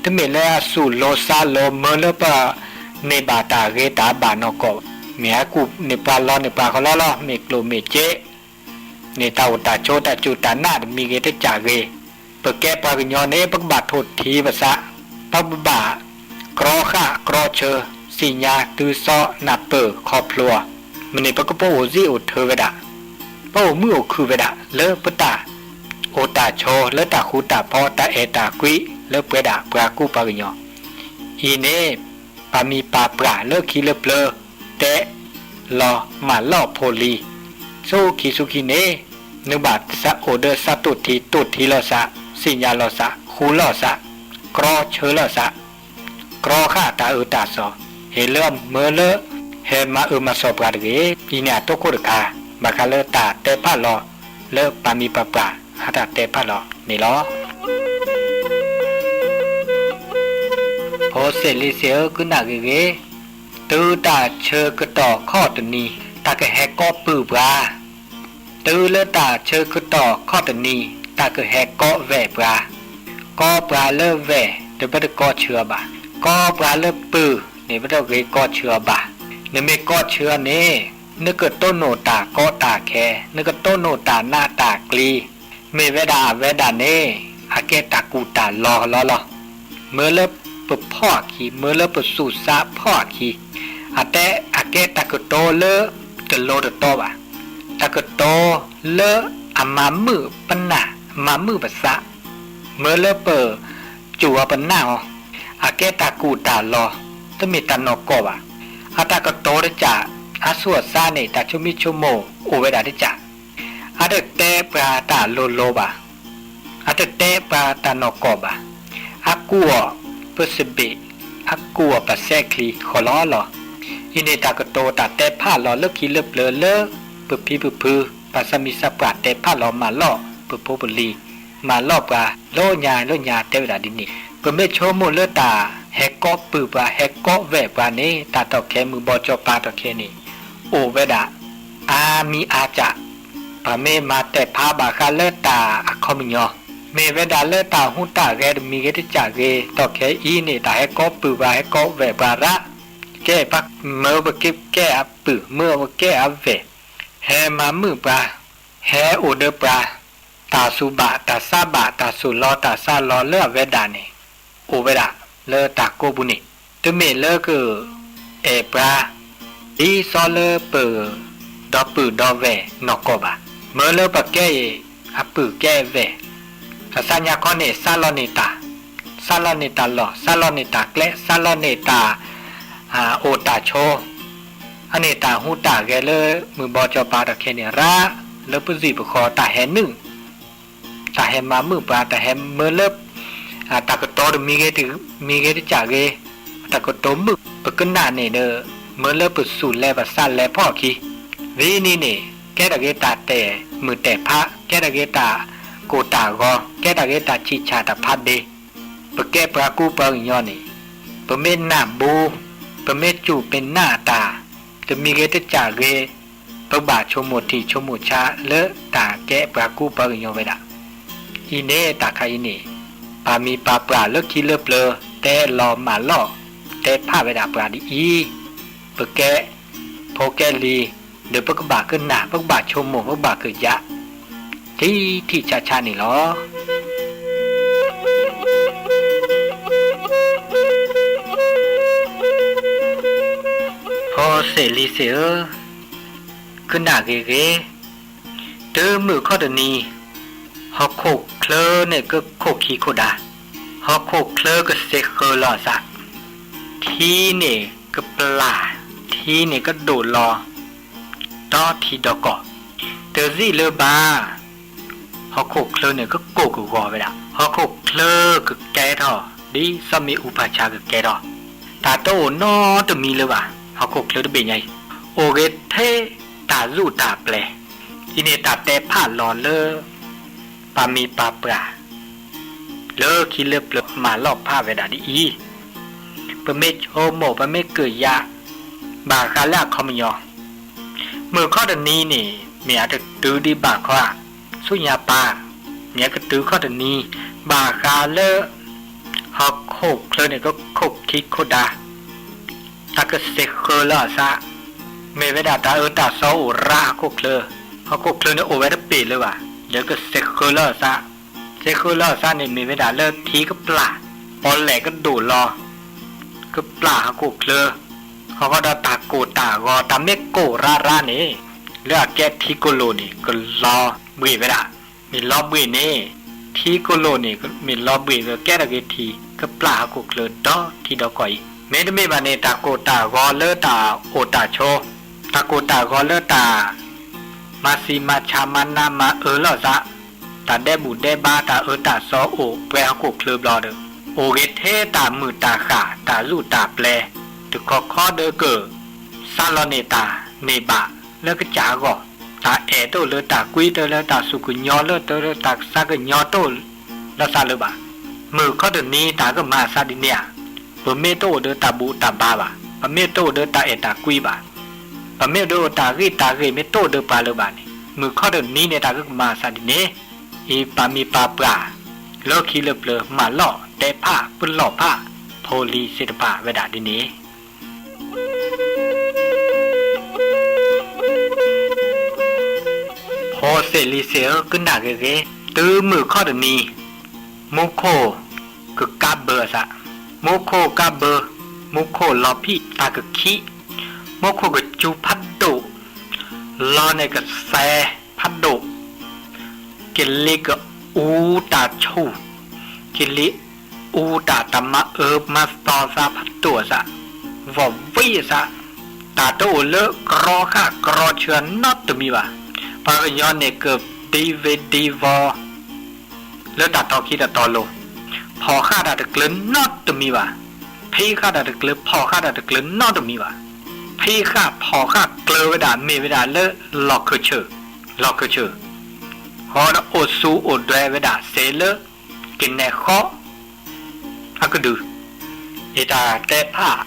တမ့ၢ်လၢအသူၣ်လိၤသးလိၤ မၢလၢပန့ၢ်ဘၣ်တၢ်ဂ့ၤတၢ်ဘၣ်နီၢ်ကီၢ်, မ့ၢ်ဟဲကူၣ်န့ၢ်ပှၤလီန့ၢ်ပှၤဃီလီလီၤ မ့ၢ်ကျိၣ်မ့ၢ်စ့ န့ၣ်တၢ်အိၣ်တၢ်ဆိးတၢ်စူၢ်တၢ်နာ်တမံၤဂ့ၤတကၢ်ဂ့ၤ, ပကဲပှၤကညီန့ၣ် ပကဘၣ်ထိၣ်ထံပသး, ပကဘၣ်ကြီဃာ်ကြီဆၢ, သ့ၣ်ညါတုၤသီနၢ်ပၢၢ်ခီဖျိအီၤ, မ့ၢ်န့ၣ် ပကပအိၣ်စ့အိၣ်ထၢဝဲဒၣ်, ပအိၣ်မုာ်အိၣ်ခုၣ်ဝဲဒၣ် လၢပတၢ်အိၣ်တၢ်ဆိး လၢတၢ်ဃူတၢ်ဖိး တၢ်အဲၣ်တၢ်ကွံ လၢပဝဲဒၣ်ပှၤကူပှၤကညီ အံၤန့ၣ် ပာ်မံၤပာ်ပှၢ်လၢခံလၢပျၢၤ, တဲလီၤမၤလီၢ်ဖိလံၤ, ဆူခံဆူခံန့ၣ် နဘၣ်အိၣ်ဒီးသးတိၢ်ထံ တိၢ်ထံလီၤသး, သ့ၣ်ညါလီၤသး, ဃူလီၤသး, ကြီဆၢလီၤသး, ကြီဃာ်တၢ်အၢတၢ်သီ, ဟ့ၣ်လၢအမၢလၢ ဟဲမၤအၢမၤသီပှၤတဂ့ၤ. အံၤန့ၣ်အတိခိၣ်တခါ ဘၣ်ဃးလၢတၢ်တဲဖးလီၤ လၢပာ်မံၤပာ်ပှၢ် ဟးတၢ်တဲဖးလီၤန့ၣ်လီၤ. အိၣ်စ့ၢ်လံစ့ၢ်ဧၢ ကုနၣ်ဂ့ၤဂ့ၤ, တုၤတၢ်ဆၢကတီၢ်ခီၣ်တနံၤ တၢ်ကဟဲကိးပုၢ်ပှၤ, တုၤလၢတၢ်ဆၢကတီၢ်ခီၣ်တနံၤ တၢ်ကဟဲကိးဝဲၢ်ပှၤ, ကိးပှၤလၢဝဲၢ် ဒီးပတကိးဆၢအီၤဘၣ်, ကိးပှၤလၢပုၢ်န့ၣ် ပတဂ့ၤကိးဆၢအီၤဘၣ်, နမ့ၢ်ကိးဆၢအီၤန့ၣ် နကတိၢ်နီၣ်တၢ်ကီတၢ်ခဲ, နကတိၢ်နီၣ်တၢ်နးတၢ်ကျံၤ, မ့ၢ်ဝဲဒၣ်အဝဲဒၣ်န့ၣ် အကဲတၢ်ကူၣ်တၢ်လီၤလီၤလီၤ. မၢလၢပဖီၣ်အခံ, မၢလၢပသူၣ်စၢ်ဖီၣ်အခံ, အတဲအကဲတၢ်ကတိၤလၢတလိၤတတီဘၣ်, တၢ်ကတိၤလၢအမၤမုာ်ပနၢ်, မၤမုာ်ပသး, မၢလၢပစူၢ်အီၤပနၢ်အီၤ, အကဲတၢ်ကူၣ်တၢ်လီၤ, တမ့ၢ်တၢ်နီၢ်ကီၢ်ဘၣ်. အတၢ်ကတိၤတကး အဆူၣ်အစါန့ၣ် တၢ်ဆိမိၣ်ဆိကမိၣ်အိၣ်ဝဲဒၣ်တကး, အတတဲပှၤတၢ်လိၤလိၤဘၣ်, အတတဲပှၤတၢ်နီၢ်ကီၢ်ဘၣ်, အကူၣ်အီၤပစဘ့ၣ်, အကူၣ်အီၤပစဲးချံဃီလီၤလီၤ. အံၤန့ၣ် တၢ်ကတိၤတၢ်တဲဖးလီၤလၢခံလၢပျၢၤလၢ ပဖံပဖု ပှၤသးမံသးပှၢ်တဲဖးလီၤမၤလီၢ် ပဖိပလံၤ, မၤလီၢ်ပှၤ လၢညါလၢညါတဲဝဲဒၣ်ဒ်န့ၣ်, ပမ့ၢ်ဆိကမိၣ်လၢတၢ်ဟဲကိးပုၢ်ပှၤ ဟဲကိးဝဲၢ်ပှၤန့ၣ် တၢ်တီၢ်ခဲမုၢ်ဘီကၠီၤပၤတီၢ်ခဲန့ၣ် အိၣ်ဝဲဒၣ် အါမံၤအါကၢ်, ပမ့ၢ်မၤတဲာ်ဖးဘၣ်ဃးလၢတၢ်အခီပညီ, မ့ၢ်ဝဲဒၣ်လၢတၢ်ဟူးတၢ်ဂဲၤတမံၤဂ့ၤတကးဂ့ၤ တီၢ်ခဲအံၤန့ၣ် တၢ်ဟဲကိးပုၢ်ပှၤ ဟဲကိးဝဲၢ်ပှၤရၣ်, ကဲပှၤမၢပကဲအပုၢ် မၢပကဲအဝဲၢ်, ဟဲမၤမုာ်ပှၤ, ဟဲအိၣ်ဒီးပှၤ, တၢ်သူၣ်ဘၣ်တၢ်စးဘၣ် တၢ်သူၣ်လီၤတၢ်စးလီၤလၢအဝဲဒၣ်န့ၣ် အိၣ်ဝဲဒၣ်လၢတၢ်ကိးပူၤန့ၣ်, တမ့ၢ်လၢက အဲၣ်ပှၤ ဒ်သိးလၢပ ဒီပုၢ်ဒီဝဲၢ်နီၢ်ကီၢ်ဘၣ်. မၢလၢပကဲအံၤ အပုၢ်ကဲအဝဲၢ်, တၢ်စၢညါခီန့ၣ် စးလီၤန့ၢ်တၢ်, စးလီၤန့ၢ်တၢ်လီၢ်, စးလီၤန့ၢ်တၢ်ကျဲ, စးလီၤန့ၢ်တၢ် အိၣ်တၢ်ဆိး, အန့ၣ်တၢ်ဟူးတၢ်ဂဲၤလၢမုၢ်ဘီကၠီၤပၤတီၢ်ခဲန့ၣ်ရၣ်, လၢပစံၣ်ပဃီၤတၢ်ဟဲနုာ် တၢ်ဟဲမၤမုာ်ပှၤ တၢ်ဟဲမၢလၢ တၢ်ကတိၤတမံၤဂ့ၤတကးဂ့ၤ, တၢ်ကတိၤမုာ်ပကနၣ်န့ၣ်ဒီး မၢလၢပသူၣ်လဲပသးလဲဖီၣ်အခံ, ဝံၤန့ၣ်န့ၣ် ကဲထီၣ်က့ၤတၢ်တဲာ်မုာ်တဲာ်ဖး, ကဲထီၣ်က့ၤတၢ်ကိၢ်တၢ်ဂီၤ, ကဲထီၣ်က့ၤတၢ်ဆံးဆၢတၢ်ဖးဒ့, ပကဲပှၤကူပှၤကညီန့ၣ် ပမ့ၢ်နၢ်ဘိ, ပမ့ၢ်စူၢ်ပ့ၤနၢ်တၢ် တမံၤဂ့ၤတကးဂ့ၤ, ပဘၣ်ဆိကမိၣ်ထံၣ်ဆိကမိၣ်ဆးလၢတၢ်ကဲပှၤကူပှၤကညီဝဲဒၣ်. အံၤန့ၣ်တၢ်ခါအံၤန့ၣ် ပၢ်မံၤပၢ်ပှၢ်လၢခံလၢပျၢၤ တဲလီၤမၤလီၢ် တဲဖးဝဲဒၣ်ပှၤဒ်အံၤ, ပကဲဖိကဲလံၤ ဒီးပကဘၣ်ကနၣ် ပကဘၣ်ဆိကမိၣ် ပကဘၣ်ကယး ထံထံဆးဆးန့ၣ်လီၤ. ဖိစ့ၢ်လံၤစ့ၢ်ဧၢ, ကနၣ်ဂ့ၤဂ့ၤ, တုၤမုၢ်ခီၣ်တနံၤ ဟီၣ်ခိၣ်ချၢန့ၣ်ကခိၣ်ခံခိၣ်ဒါ, ဟီၣ်ခိၣ်ချၢကစဲးဃၢလီၤအသး, ထံန့ၣ်ကပျၢ်, ထံန့ၣ်ကဒိၣ်လီၤ ဒီထံဒီကီၢ်, တစံးလၢၤဘၣ်, ဟီၣ်ခိၣ်ချၢန့ၣ်ကကိၢ်ကဂီၤဝဲဒၣ်, ဟီၣ်ခိၣ်ချၢကကဲထီၣ် ဒ်စီၤမံၤအူဖးဆါကကဲထီၣ်, တၢ်တအိၣ်နီတမံၤလၢၤဘၣ်, ဟီၣ်ခိၣ်ချၢတဘ့ၣ်ညါအံၤ, အိၣ်ဂ့ၤထဲတၢ်ရူၢ်တၢ်ပျဲၤ, အံၤန့ၣ်တၢ်တဲဖးလီၤလၢ ပၢ်မံၤပၢ်ပှၢ် လၢခံလၢပျၢၤမၤလီၢ်ဖးဝဲဒၣ်ဒ်အံၤ, ပမ့ၢ်ဆိကမိၣ် ပမ့ၢ်ကယး ဘၣ်ဃးလၢအခီပညီ, မုၢ်ခီၣ်တနံၤန့ၣ် မ့ၢ်အတတုၤဒံးဘၣ်ခီဧါ, ဆူညါပၢ် မ့ၢ်အကတုၤခီၣ်တနံၤ ဘၣ်ဃးလၢ ဟီၣ်ခိၣ်ချၢန့ၣ် ကခိၣ်ခံခိၣ်ဒါ တၢ်ကစဲးဃၢလၢအသး, မ့ၢ်ဝဲဒၣ်တၢ်အၢတၢ်သီအိၣ်ရၣ်ဟီၣ်ခိၣ်ချၢ, ဟီၣ်ခိၣ်ချၢန့ၣ်အိၣ်ဝဲတပ့ၤလၢၤဘၣ်, ဒီးကစဲးဃၢလၢအသး, စဲးဃၢလၢအသးန့ၣ် မ့ၢ်ဝဲဒၣ်လၢထံကပျၢ်, ပီၣ်လဲၣ်ကဒိၣ်လီၤ, ကပျၢ်ဟီၣ်ခိၣ်ချၢ, ဟီၣ်ခိၣ်ဒီးတၢ်ကိၢ်တၢ်ဂီၤ တၢ်မ့ၢ်ကိၢ်ရၣ်ရၣ်န့ၣ်, လၢအကဲထံကိၣ်လိၣ်န့ၣ် ကလီၤဘှ့ၣ်ဝဲဒၣ်, မ့ၢ်လီၤဘှ့ၣ်န့ၣ်, ထံကိၣ်လိၣ်န့ၣ် မ့ၢ်လီၤဘှ့ၣ်ဝဲကဲထီၣ်က့ၤထံ ကပျၢ်ဟီၣ်ခိၣ်ချၢဒီထံဒီကီၢ်အံၤ, မ့တမ့ၢ်ဘၣ်န့ၣ် တၢ်ကိၢ်တၢ်ဂီၤလၢတၢ်အိၣ်တၢ်ဆိး, တၢ်ကိၢ်တၢ်ဂီၤလၢတၢ် မၤသံမၤဆးမၤနးမၤအၢလီၤသး, တၢ်ဒဲးဘူၣ်ဒဲးဘါ တၢ်အၢတၢ်သီအိၣ်ပှဲၤဟီၣ်ခိၣ်ချၢဘျီဒီး, အိၣ်ဂ့ၤထဲတၢ်မုာ်တၢ်ဃၢ် တၢ်ရူၢ်တၢ်ပျဲၤ, တခီခီဒီးက စးလီၤန့ၢ်တၢ်န့ၢ်ဘၣ်လၢကစၢ်အဂီၢ်, တၢ်အဲၣ်တအိၣ်လၢတၢ်ကွံတအိၣ်လၢတၢ်စူၢ်ကညီၤလၢတအိၣ်လၢတၢ်ကစၢ်ကညီၤတအိၣ်လၢသးလၢၤဘၣ်. မုၢ်ခီၣ်တနံၤတၢ်ကမၤအသးဒ်န့ၣ်ဧါ. ပမ့ၢ်တအိၣ်ဒီးတၢ်ဘူၣ်တၢ်ဘါဘၣ်, ပမ့ၢ်တအိၣ်ဒီးတၢ်အဲၣ်တၢ်ကွံဘၣ်, ပမ့ၢ်တအိၣ်ဒီးတၢ်ဂံၢ်တၢ်ဂ့ၤ မ့ၢ်တအိၣ်ဒီးပှၤလၢၤဘၣ်န့ၣ်, မုၢ်ခီတနံၤန့ၣ် တၢ်ကကမၤအသးဒ်န့ၣ်, အံၤပာ်မံၤပာ်ပှၢ် လၢခံလၢပျၢၤ မၤလီၢ်တဲဖၣ် ပလီၢ်ဖၣ် ဖိလံၤသ့ၣ်တဖၣ်ဝဲဒၣ်ဒ်န့ၣ် ဖိသ့ၣ်လံၤသ့ၣ်ဧၢ ကနၣ်ဂ့ၤဂ့ၤ, တုၤမုၢ်ခီတနံၤ, မူခိၣ်ကကါဘၢအသး, မူခိၣ်ကါဘၢ, မူခိၣ်လီၤဖံးတၢ်ကခံး, မူခိၣ်ကစူၤဖးဒိၣ်, လီန့ၣ်ကသဲးဖးဒိၣ်, ကလံၤကအူတၢ်ဆူၣ်, ကလံၤအူတၢ် တၢ်မၤအၢမၤသီသးဖးဒိၣ်အသး, ဝီၢ်ဝံအသး, တၢ်တအိၣ်လၢကြီဃၣ်ကြီဆၢနီတမံၤဘၣ်. ပှၤကညီန့ၣ် ကဒံဝ့ၤဒံဝီၤ လၢတၢ်တီခံတၢ်တီလိၤ, ဖီၣ်ဃာ်တၢ်တကျၢၤနီတမံၤဘၣ်, ဖံးဃာ်တၢ်တကျၢၤ ဖီၣ်ဃာ်တၢ်တကျၢၤနီတမံၤဘၣ်. ဖံးဃာ်ဖီၣ်ဃာ်ကျၢၤဝဲဒၣ် မ့ၢ်ဝဲဒၣ်လၢလီၢ်ခၢၣ်ဆၢၣ်, လီၢ်ခၢၣ်ဆၢၣ်, ဃီဒီးအိၣ်သူၣ်အိၣ်ဒွဲဝဲဒၣ်သ့လၢ ကနဲၣ်ဃီ အကဒုၣ်, ယတၢ်တဲဖၣ်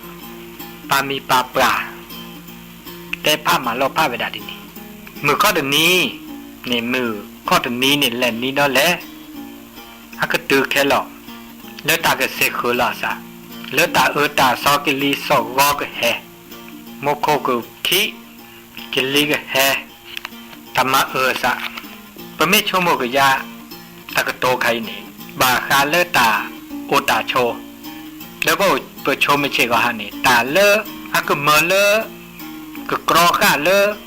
ပာ်မံၤပာ်ပှၢ် တဲဖၣ်မၤလီၢ်ဖၣ်ဝဲဒၣ်ဒ်န့ၣ်, မုၢ်ခီတနံၤန့ၣ် မုၢ်ခီတနံၤန့ၣ် လဲၤနံၤဒီးလဲၤ အကတုၤခဲလီၤ လၢတၢ်ကစ့ၢ်ဃၢၤလီၤအသး, လၢတၢ်အၢတၢ်သီကလံၤသီၣ်ဂီၤကဟဲ, မူခိၣ်ကခံး, ကလံၤကဟဲ, တၢ်မၤအၢအသး, ပမ့ၢ်ဆိကမိၣ်ကယါ တၢ်ကတိၤခါအံၤန့ၣ် ဘၣ်ဃးလၢတၢ်အိၣ်တၢ်ဆိး, လၢပဆိကမိၣ်ဆ့ၣ်ဂီၤဟါန့ၣ် တၢ်လၢအကမၢလၢ ကကြီဃာ်လၢ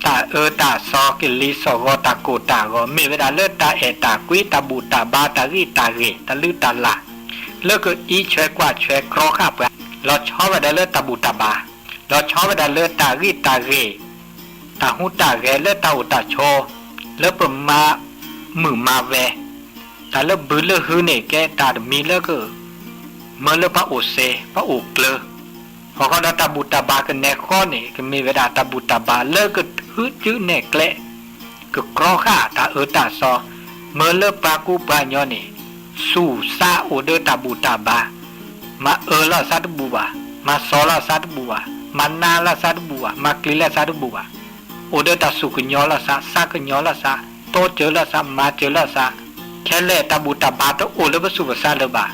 တၢ်အၢတၢ်သီကလံၤသီၣ်ဂီၤ တၢ်ကိၢ်တၢ်ဂီၤ မ့ၢ်ဝဲဒၣ်လၢတၢ်အဲၣ်တၢ်ကွံ တၢ်ဘူၣ်တၢ်ဘါ တၢ်ဂံၢ်တၢ်ဂ့ၤ တၢ်လုၢ်တၢ်လၢ် လၢကအံးဆွဲကွၢ်ဆွဲကြီဃာ်ပှၤ, လီၤဆီဝဲဒၣ်လၢတၢ်ဘူၣ်တၢ်ဘါ, လီၤဆီဝဲဒၣ်လၢတၢ်ဂံၢ်တၢ်ဂ့ၤ, တၢ်ဟူးတၢ်ဂဲၤလၢတၢ်အိၣ်တၢ်ဆိး, လၢပမၤမုာ်မၤဝဲ, တၢ်လၢဘုးလၢဟုန့ၣ် ကဲတၢ်တမံၤလၢက မၢလၢပှၤအိၣ်စ့ ပှၤအိၣ်ကျၢၤ, အဃိဒီးတၢ်ဘူၣ်တၢ်ဘါကနဲၣ်ဃီန့ၣ် ကမ့ၢ်ဝဲဒၣ်တၢ်ဘူၣ်တၢ်ဘါလၢကထုးစုနဲၣ်ကျဲ ကကြီဃာ်တၢ်အၢတၢ်သီ, မၢလၢပှၤကူပှၤကညီန့ၣ် သူၣ်သးအိၣ်ဒီးတၢ်ဘူၣ်တၢ်ဘါ, မၤအၢလီၤသးတဘူၣ်ဘၣ်, မၤစီၤလီၤသးတဘူၣ်ဘၣ်, မၤနးလီၤသးတဘူၣ်ဘၣ်, မၤကျံၤလီၤသးတဘူၣ်ဘၣ်, အိၣ်ဒီးတၢ်သူၣ်ကညီၤလီၤသး, သးကညီၤလီၤသး, တိစၢၤလီၤသး, မၤစၢၤလီၤသး, ခဲလၢာ်တၢ်ဘူၣ်တၢ်ဘါတအိၣ်လၢပသူၣ်ပသးလၢၤဘၣ်,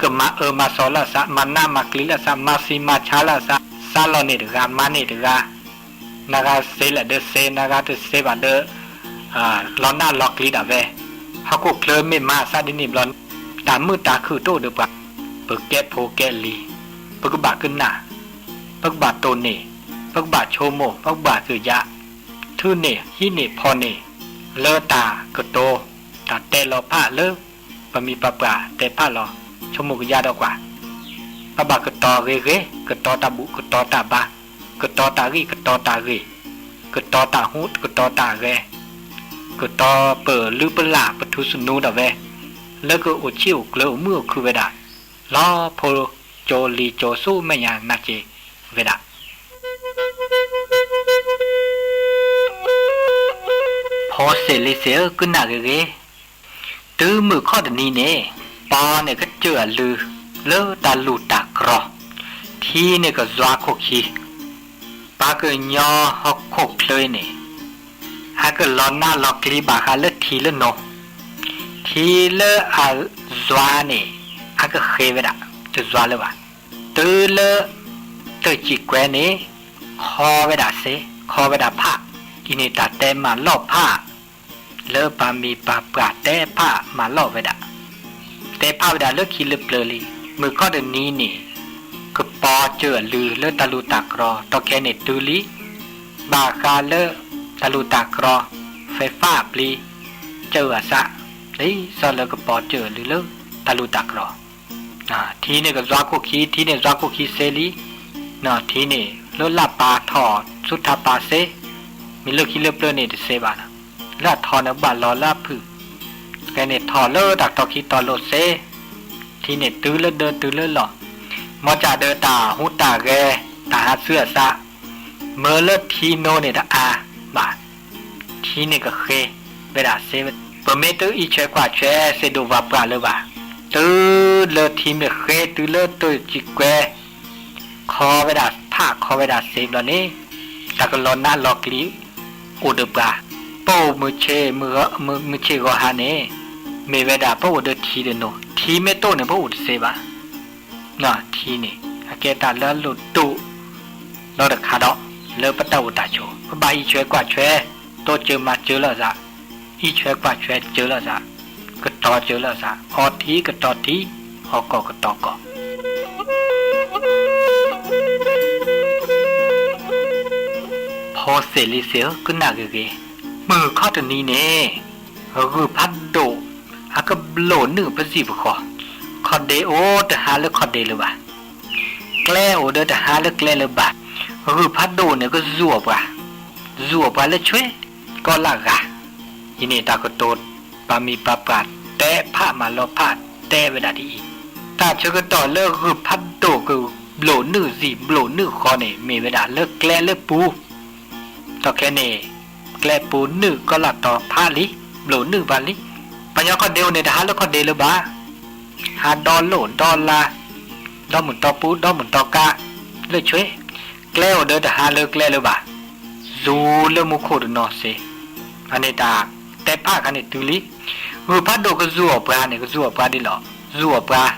ကမၤအၢမၤစီၤလီၤသး, မၤနးမၤကျံၤလီၤသး, မၤသံမၤဆါလီၤသး, သးလီၤန့ၢ်တဂၤ, မၤန့ၢ်တဂၤ နဂၤသ့လၢာ်ဒီးသ့, နဂၤတသ့ဘၣ်ဒီး လီၤနးလီၤကျံၤဒၣ်ဝဲ, ဟီၣ်ခိၣ်ချၢမ့ၢ်မၤသးဒ်န့ၣ်ဘျီ, တၢ်မုာ်တၢ်ခုၣ်တအိၣ်ဒီးပှၤ, ပကဲဖိကဲလံၤ, ပကဘၣ်ကနၣ်, ပကဘၣ်တိၢ်န့ၢ်, ပကဘၣ်ဆိကမိၣ်, ပကဘၣ်ကယၤ, ထုးန့ၢ်ဟံးန့ၢ်ဖီၣ်န့ၢ်, လၢတၢ်ကတိၤ, တၢ်တဲလီၤဖးလၢ ပမံၤပပှၢ်တဲဖးလီၤ, ဆိကမိၣ်ကယၤဒီးကွၢ် ပဘၣ်ကတီၤဂ့ၤဂ့ၤ, ကတီၤတၢ်ဘူၣ်ကတီၤတၢ်ဘါ, ကတီၤတၢ်ဂံၢ်ကတီၤတၢ်ဂ့ၤ, ကတီၤတၢ်ဟူးကတီၤတၢ်ဂဲၤ, ကတီၤပလုၢ်ပလၢ်ပထူသနူဒၣ်ဝဲ, လၢကအိၣ်ဆံၣ်အိၣ်ကျၢၤအိၣ်မုာ်အိၣ်ခုၣ်ဝဲဒၣ်, လီၤဖိကၠိလံၤကၠိဆူမဲာ်ညါနၢ်က့ၤဝဲဒၣ် ဖိသ့ၣ်လံၤသ့ၣ်ဧၢ ကနၣ်ဂ့ၤဂ့ၤ, တုၤမုၢ်ခီၣ်တနံၤန့ၣ်, ပီန့ၣ်ကစၢၢ်အလုၢ်လၢတၢ်လူၢ်တၢ်ကြီ, ထံန့ၣ်ကယွၤခိၣ်ခံ, ပှၤကညီဟီၣ်ခိၣ်ချၢအံၤန့ၣ်, အကလီၤနးလီၤကျံၤဘၣ်ဃးလၢထံလၢနိ, ထံလၢအယွၤန့ၣ် အကဃ့ဝဲဒၣ်, တယွၤလၢၤဘၣ်. တုၤလၢ တၢ်စံၣ်ကွဲန့ၣ် ခီဝဲဒၣ်စ့, ခီဝဲဒၣ်ဖး, အံၤန့ၣ်တၢ်တဲမၤလီၢ်ဖး လၢပှၤမံၤပှၤပှၢ်တဲဖးမၤလီၢ်ဝဲဒၣ်, တဲဖးဝဲဒၣ်လၢခံလၢပျၢၤလံ, မုၢ်ခီၣ်တနံၤန့ၣ် ကပီၤစၢၢ်အလုၢ်လၢတၢ်လူၢ်တၢ်ကြီ တီခဲန့ၣ်တုၤလံ, ဘၣ်ဃးလၢ တၢ်လူၢ်တၢ်ကြီ ဖဲဖးပျံၤ စၢၢ်အသး, ဒ်သိးလၢကပီၤစၢၢ်အလုၢ်လၢ တၢ်လူၢ်တၢ်ကြီ ထံန့ၣ်ကယွၤခိၣ်ခံ, ထံန့ၣ်ယွၤခိၣ်ခံစ့လံ, ထံန့ၣ် လၢလၢ်ပာ်ထီၣ်ဆူထးပာ်စ့, မ့ၢ်လၢခံလၢပျၢၤန့ၣ်တစ့ဘၣ်, လၢအထီန့ၣ်ဘၣ်လီၤလၢအဖုၣ်, ဖဲန့ၣ်ထီၣ်လၢတၢ်တီခံတီလိၤစ့, ထံန့ၣ်တုၤလၢဒၢတုၤလၢလီၢ်, မ်ကၢ်ဒီးတၢ်ဟူးတၢ်ဂဲၤ တၢ်ဟးဆူအသး, မၢလၢထံနိန့ၣ်တအါဘၣ် ထံန့ၣ်ကဃ့ဝဲဒၣ်စ့, ပမ့ၢ်တအံးဆဲးကွၢ်ဆဲးစ့ဒိၣ်ဝၣ်ပှၢ်လၢၤဘၣ်, တ တုၤလၢထံမ့ၢ်ဃ့ တုၤလၢတိၢ်စံးကွဲ ခီဝဲဒၣ်ဖး ခီဝဲဒၣ်စ့ဘျီန့ၣ် တၢ်ကလီၤနးလီၤကျံၤအိၣ်ဒီးပှၤ, ပအိၣ်မုၢ်ဆ့ၣ်ဂီၤဟါန့ၣ် မ့ၢ်ဝဲဒၣ်ပအိၣ်ဒီးထံတနိၤ, ထံမ့ၢ်တိၢ်န့ၣ် ပအိၣ်တသ့ဘၣ်. ထံန့ၣ် အကဲတၢ်လၢအလိၣ်ဒိၣ် ဒီးတခါဒီး လၢပတၢ်အိၣ်တၢ်ဆိး ပဘၣ်အံးဆွဲကွၢ်ဆွဲ, တိစၢၤမၤစၢၤလိာ်သး, အံးဆွဲကွၢ်ဆွဲစၢၤလိာ်သး, ကတီၤစၢၤလိာ်သး, အီထံကတီၤထံ, အီကီၢ်ကတီၤကီၢ်. ဖီစဲးလံစဲးဧၢ ကနၣ်ဂ့ၤဂ့ၤ, မုၢ်ခီၣ်တနံၤန့ၣ် ဂုၢ်ဖးဒိၣ် အကဘျိးနုာ်ပစံာ်ပဃီ, ခီၣ်ဒ့အိၣ်တဟါလၢခီၣ်ဒ့လၢၤဘၣ်, ကျဲအိၣ်ဒီးတဟါလၢကျဲလၢၤဘၣ်, ဂုၢ်ဖးဒိၣ်န့ၣ် ကစူၢ်အီၣ်ပှၤ, စူၢ်အီၣ်ပှၤလၢဆွ့ ကီလၢ်ဂၤ, အံၤန့ၣ်တၢ်ကတိၤ ပှၤမံၤပှၤပှၢ်တဲဖးမၤလီၤဖးတဲဝဲဒၣ်ဒ်အံၤ, တၢ်ဆၢကတီၢ်လၢဂုၢ်ဖးဒိၣ်ကဘျိးနုာ်စံာ်ဘျိးနုာ်ဃီန့ၣ် မ့ၢ်ဝဲဒၣ်လၢကျဲလၢပူၤ, ဒီးခဲန့ၣ် ကျဲပူၤနုာ်ကီလၢ်တီၤဖးလံ, ဘျိးနုာ်ပှၤလံ, ပှၤကညီခီၣ်ဒ့အိၣ်န့ၣ် တဟါလၢခီၣ်ဒ့လၢၤဘၣ်, ဟါဒီလိၣ်ဒီလါ, ဒီမုၢ်တီပူ ဒီမုၢ်တီကါ, လၢဆွ့, ကျဲအိၣ်ဒီးတဟါလၢကျဲလၢၤဘၣ်, စူၤလၢမူခိၣ်တနီၤစ့, အန့ၣ်တၢ်တဲဖးခါန့ၣ်တုၤလံ, ဂုၢ်ဖးဒိၣ်ကစူၢ်အီၣ်ပှၤန့ၣ် ကစူၢ်အီၣ်ပှၤဒ်လီၤ, စူၢ်အီၣ်ပှၤ,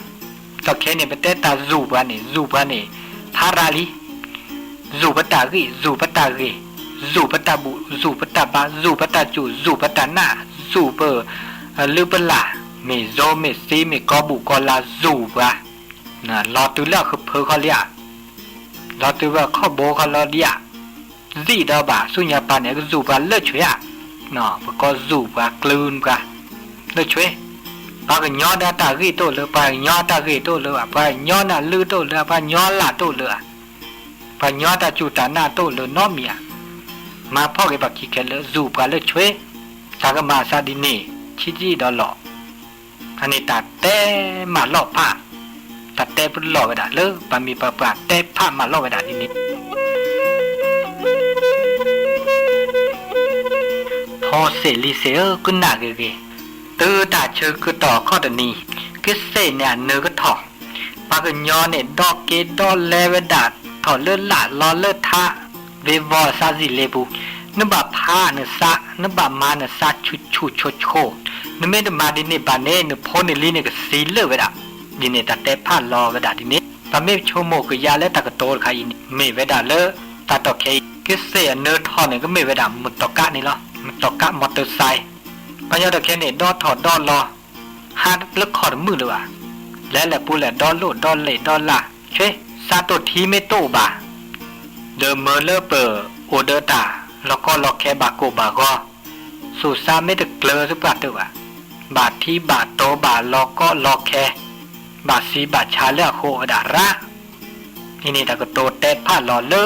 ဒီးခဲန့ၣ် ပတဲတၢ်စူၢ်ပှၤန့ၣ် စူၢ်ပှၤန့ၣ် ဖးရၤလံ, စူၢ်ပတၢ်ဂံၢ် စူၢ်ပတၢ်ဂ့ၤ, စူၢ်ပတၢ်ဘူၣ် စူၢ်ပတၢ်ဘါ စူၢ်ပတၢ်စူၢ် စူၢ်ပတၢ်နာ် စူၢ်ပ လုၢ်ပလၢ်, မ့ၢ်စိမ့ၢ်စ့မ့ၢ်ကီဘူၣ်ကီလါ စူၢ်ပှၤ, လီၤတုၤလၢအဃုဖၢခီလံဧါ, လီၤတုၤဝဲခီၣ်ဘိခီလီၤဒံးဧါ, စံးဒီးဘၣ်ဆူညါပၤန့ၣ် ကစူၢ်ပှၤလၢဆွ့ဧါ, ပကီစူၢ်ပှၤကျုပှၤ လၢဆွ့, ပှၤကညီဒီးတၢ်ဂ့ၢ်တအိၣ်လၢ ပှၤကညီတၢ်ဂ့ၢ်တအိၣ်လၢဧါ, ပှၤကညီနၢ်လုၢ်တအိၣ်လၢ ပှၤကညီလၢ်တအိၣ်လၢဧါ, ပှၤကညီတၢ်စူၢ်တၢ်နာ်တအိၣ်လၢနီတမံၤဧါ, မၤဖီၣ်က့ၤပှၤခံခဲလၢာ် စူၢ်ပှၤလၢဆွ့, တၢ်ကမၤအသးဒ်န့ၣ် ဆံးဆံးဒီးလီၤ. အန့ၣ်တၢ်တဲမၤလီၤဖး, တၢ်တဲပလီၢ်ဝဲဒၣ်လၢပှၤမံၤပှၤပှၢ်တဲဖးမၤလီၤဝဲဒၣ်ဒ်န့ၣ် ဖီစဲးလံစဲးဧၢ ကနၣ်ဂ့ၤဂ့ၤ, တုၤတၢ်ဆၢကတီၢ်ခီၣ်တနံၤ, ကစ့ၢ်န့ၣ်အနၢကထီၣ်, ပှၤကညီန့ၣ် ဒီက့ဒီလဲဝဲဒၣ်ထီၣ်လၢလၢ်လီၤလၢထး, ဝ့ၤဝီၤအသးစံာ်လ့ပူၤ, နဘၣ်ဖးနသး, နဘၣ်မၤနသးဆူၣ်ဆူၣ်ဆိးဆိး, နမ့ၢ်တမၤဒ်န့ၣ်ဘၣ်န့ၣ် နဖိနလံၤန့ၣ်ကသံလၢာ်ဝဲဒၣ်, ဒ်န့ၣ်တၢ်တဲဖးလီၤဝဲဒၣ်ဒ်န့ၣ်, ပမ့ၢ်ဆိကမိၣ်ကယါလၢတၢ်ကတိၤတခါအံၤန့ၣ် မ့ၢ်ဝဲဒၣ်လၢ တၢ်တီၢ်ခဲအံၤ ကစ့ၢ်အနၢထီၣ်န့ၣ် ကမ့ၢ်ဝဲဒၣ် မုၢ်တီကးန့ၣ်လီၤ. မုၢ်တီကး မီၢ်တၢ်စဲး, ပှၤကညီဒီးခဲန့ၣ် ဒီထီၣ်ဒီလီၤ ဟါလၢခီၣ်တမုာ်လၢၤဘၣ်, လဲၤလဲၤပူၤလဲၣ် ဒီလိၣ်ဒီလဲၣ်ဒီလၢ်, ဆ့, စးတိၢ်ထံမ့ၢ်တအိၣ်ဘၣ်, ဒီးမၢလၢပအိၣ်ဒီးတၢ်လီၤကီလီၤခဲဘၣ်ကိၢ်ဘၣ်ဂီၤ, သူၣ်စါမ့ၢ်တကျၢၤသပှၢ်တၢၢ်ဘၣ်, ဘၣ်ထံဘၣ်တီၤဘၣ်လီၤကီလီၤခဲ, ဘၣ်စံးဘၣ်ဆါလၢအဃိဝဲဒၣ်ရၣ် အံၤန့ၣ်တၢ်ကတိၤတဲဖးလီၤလၢ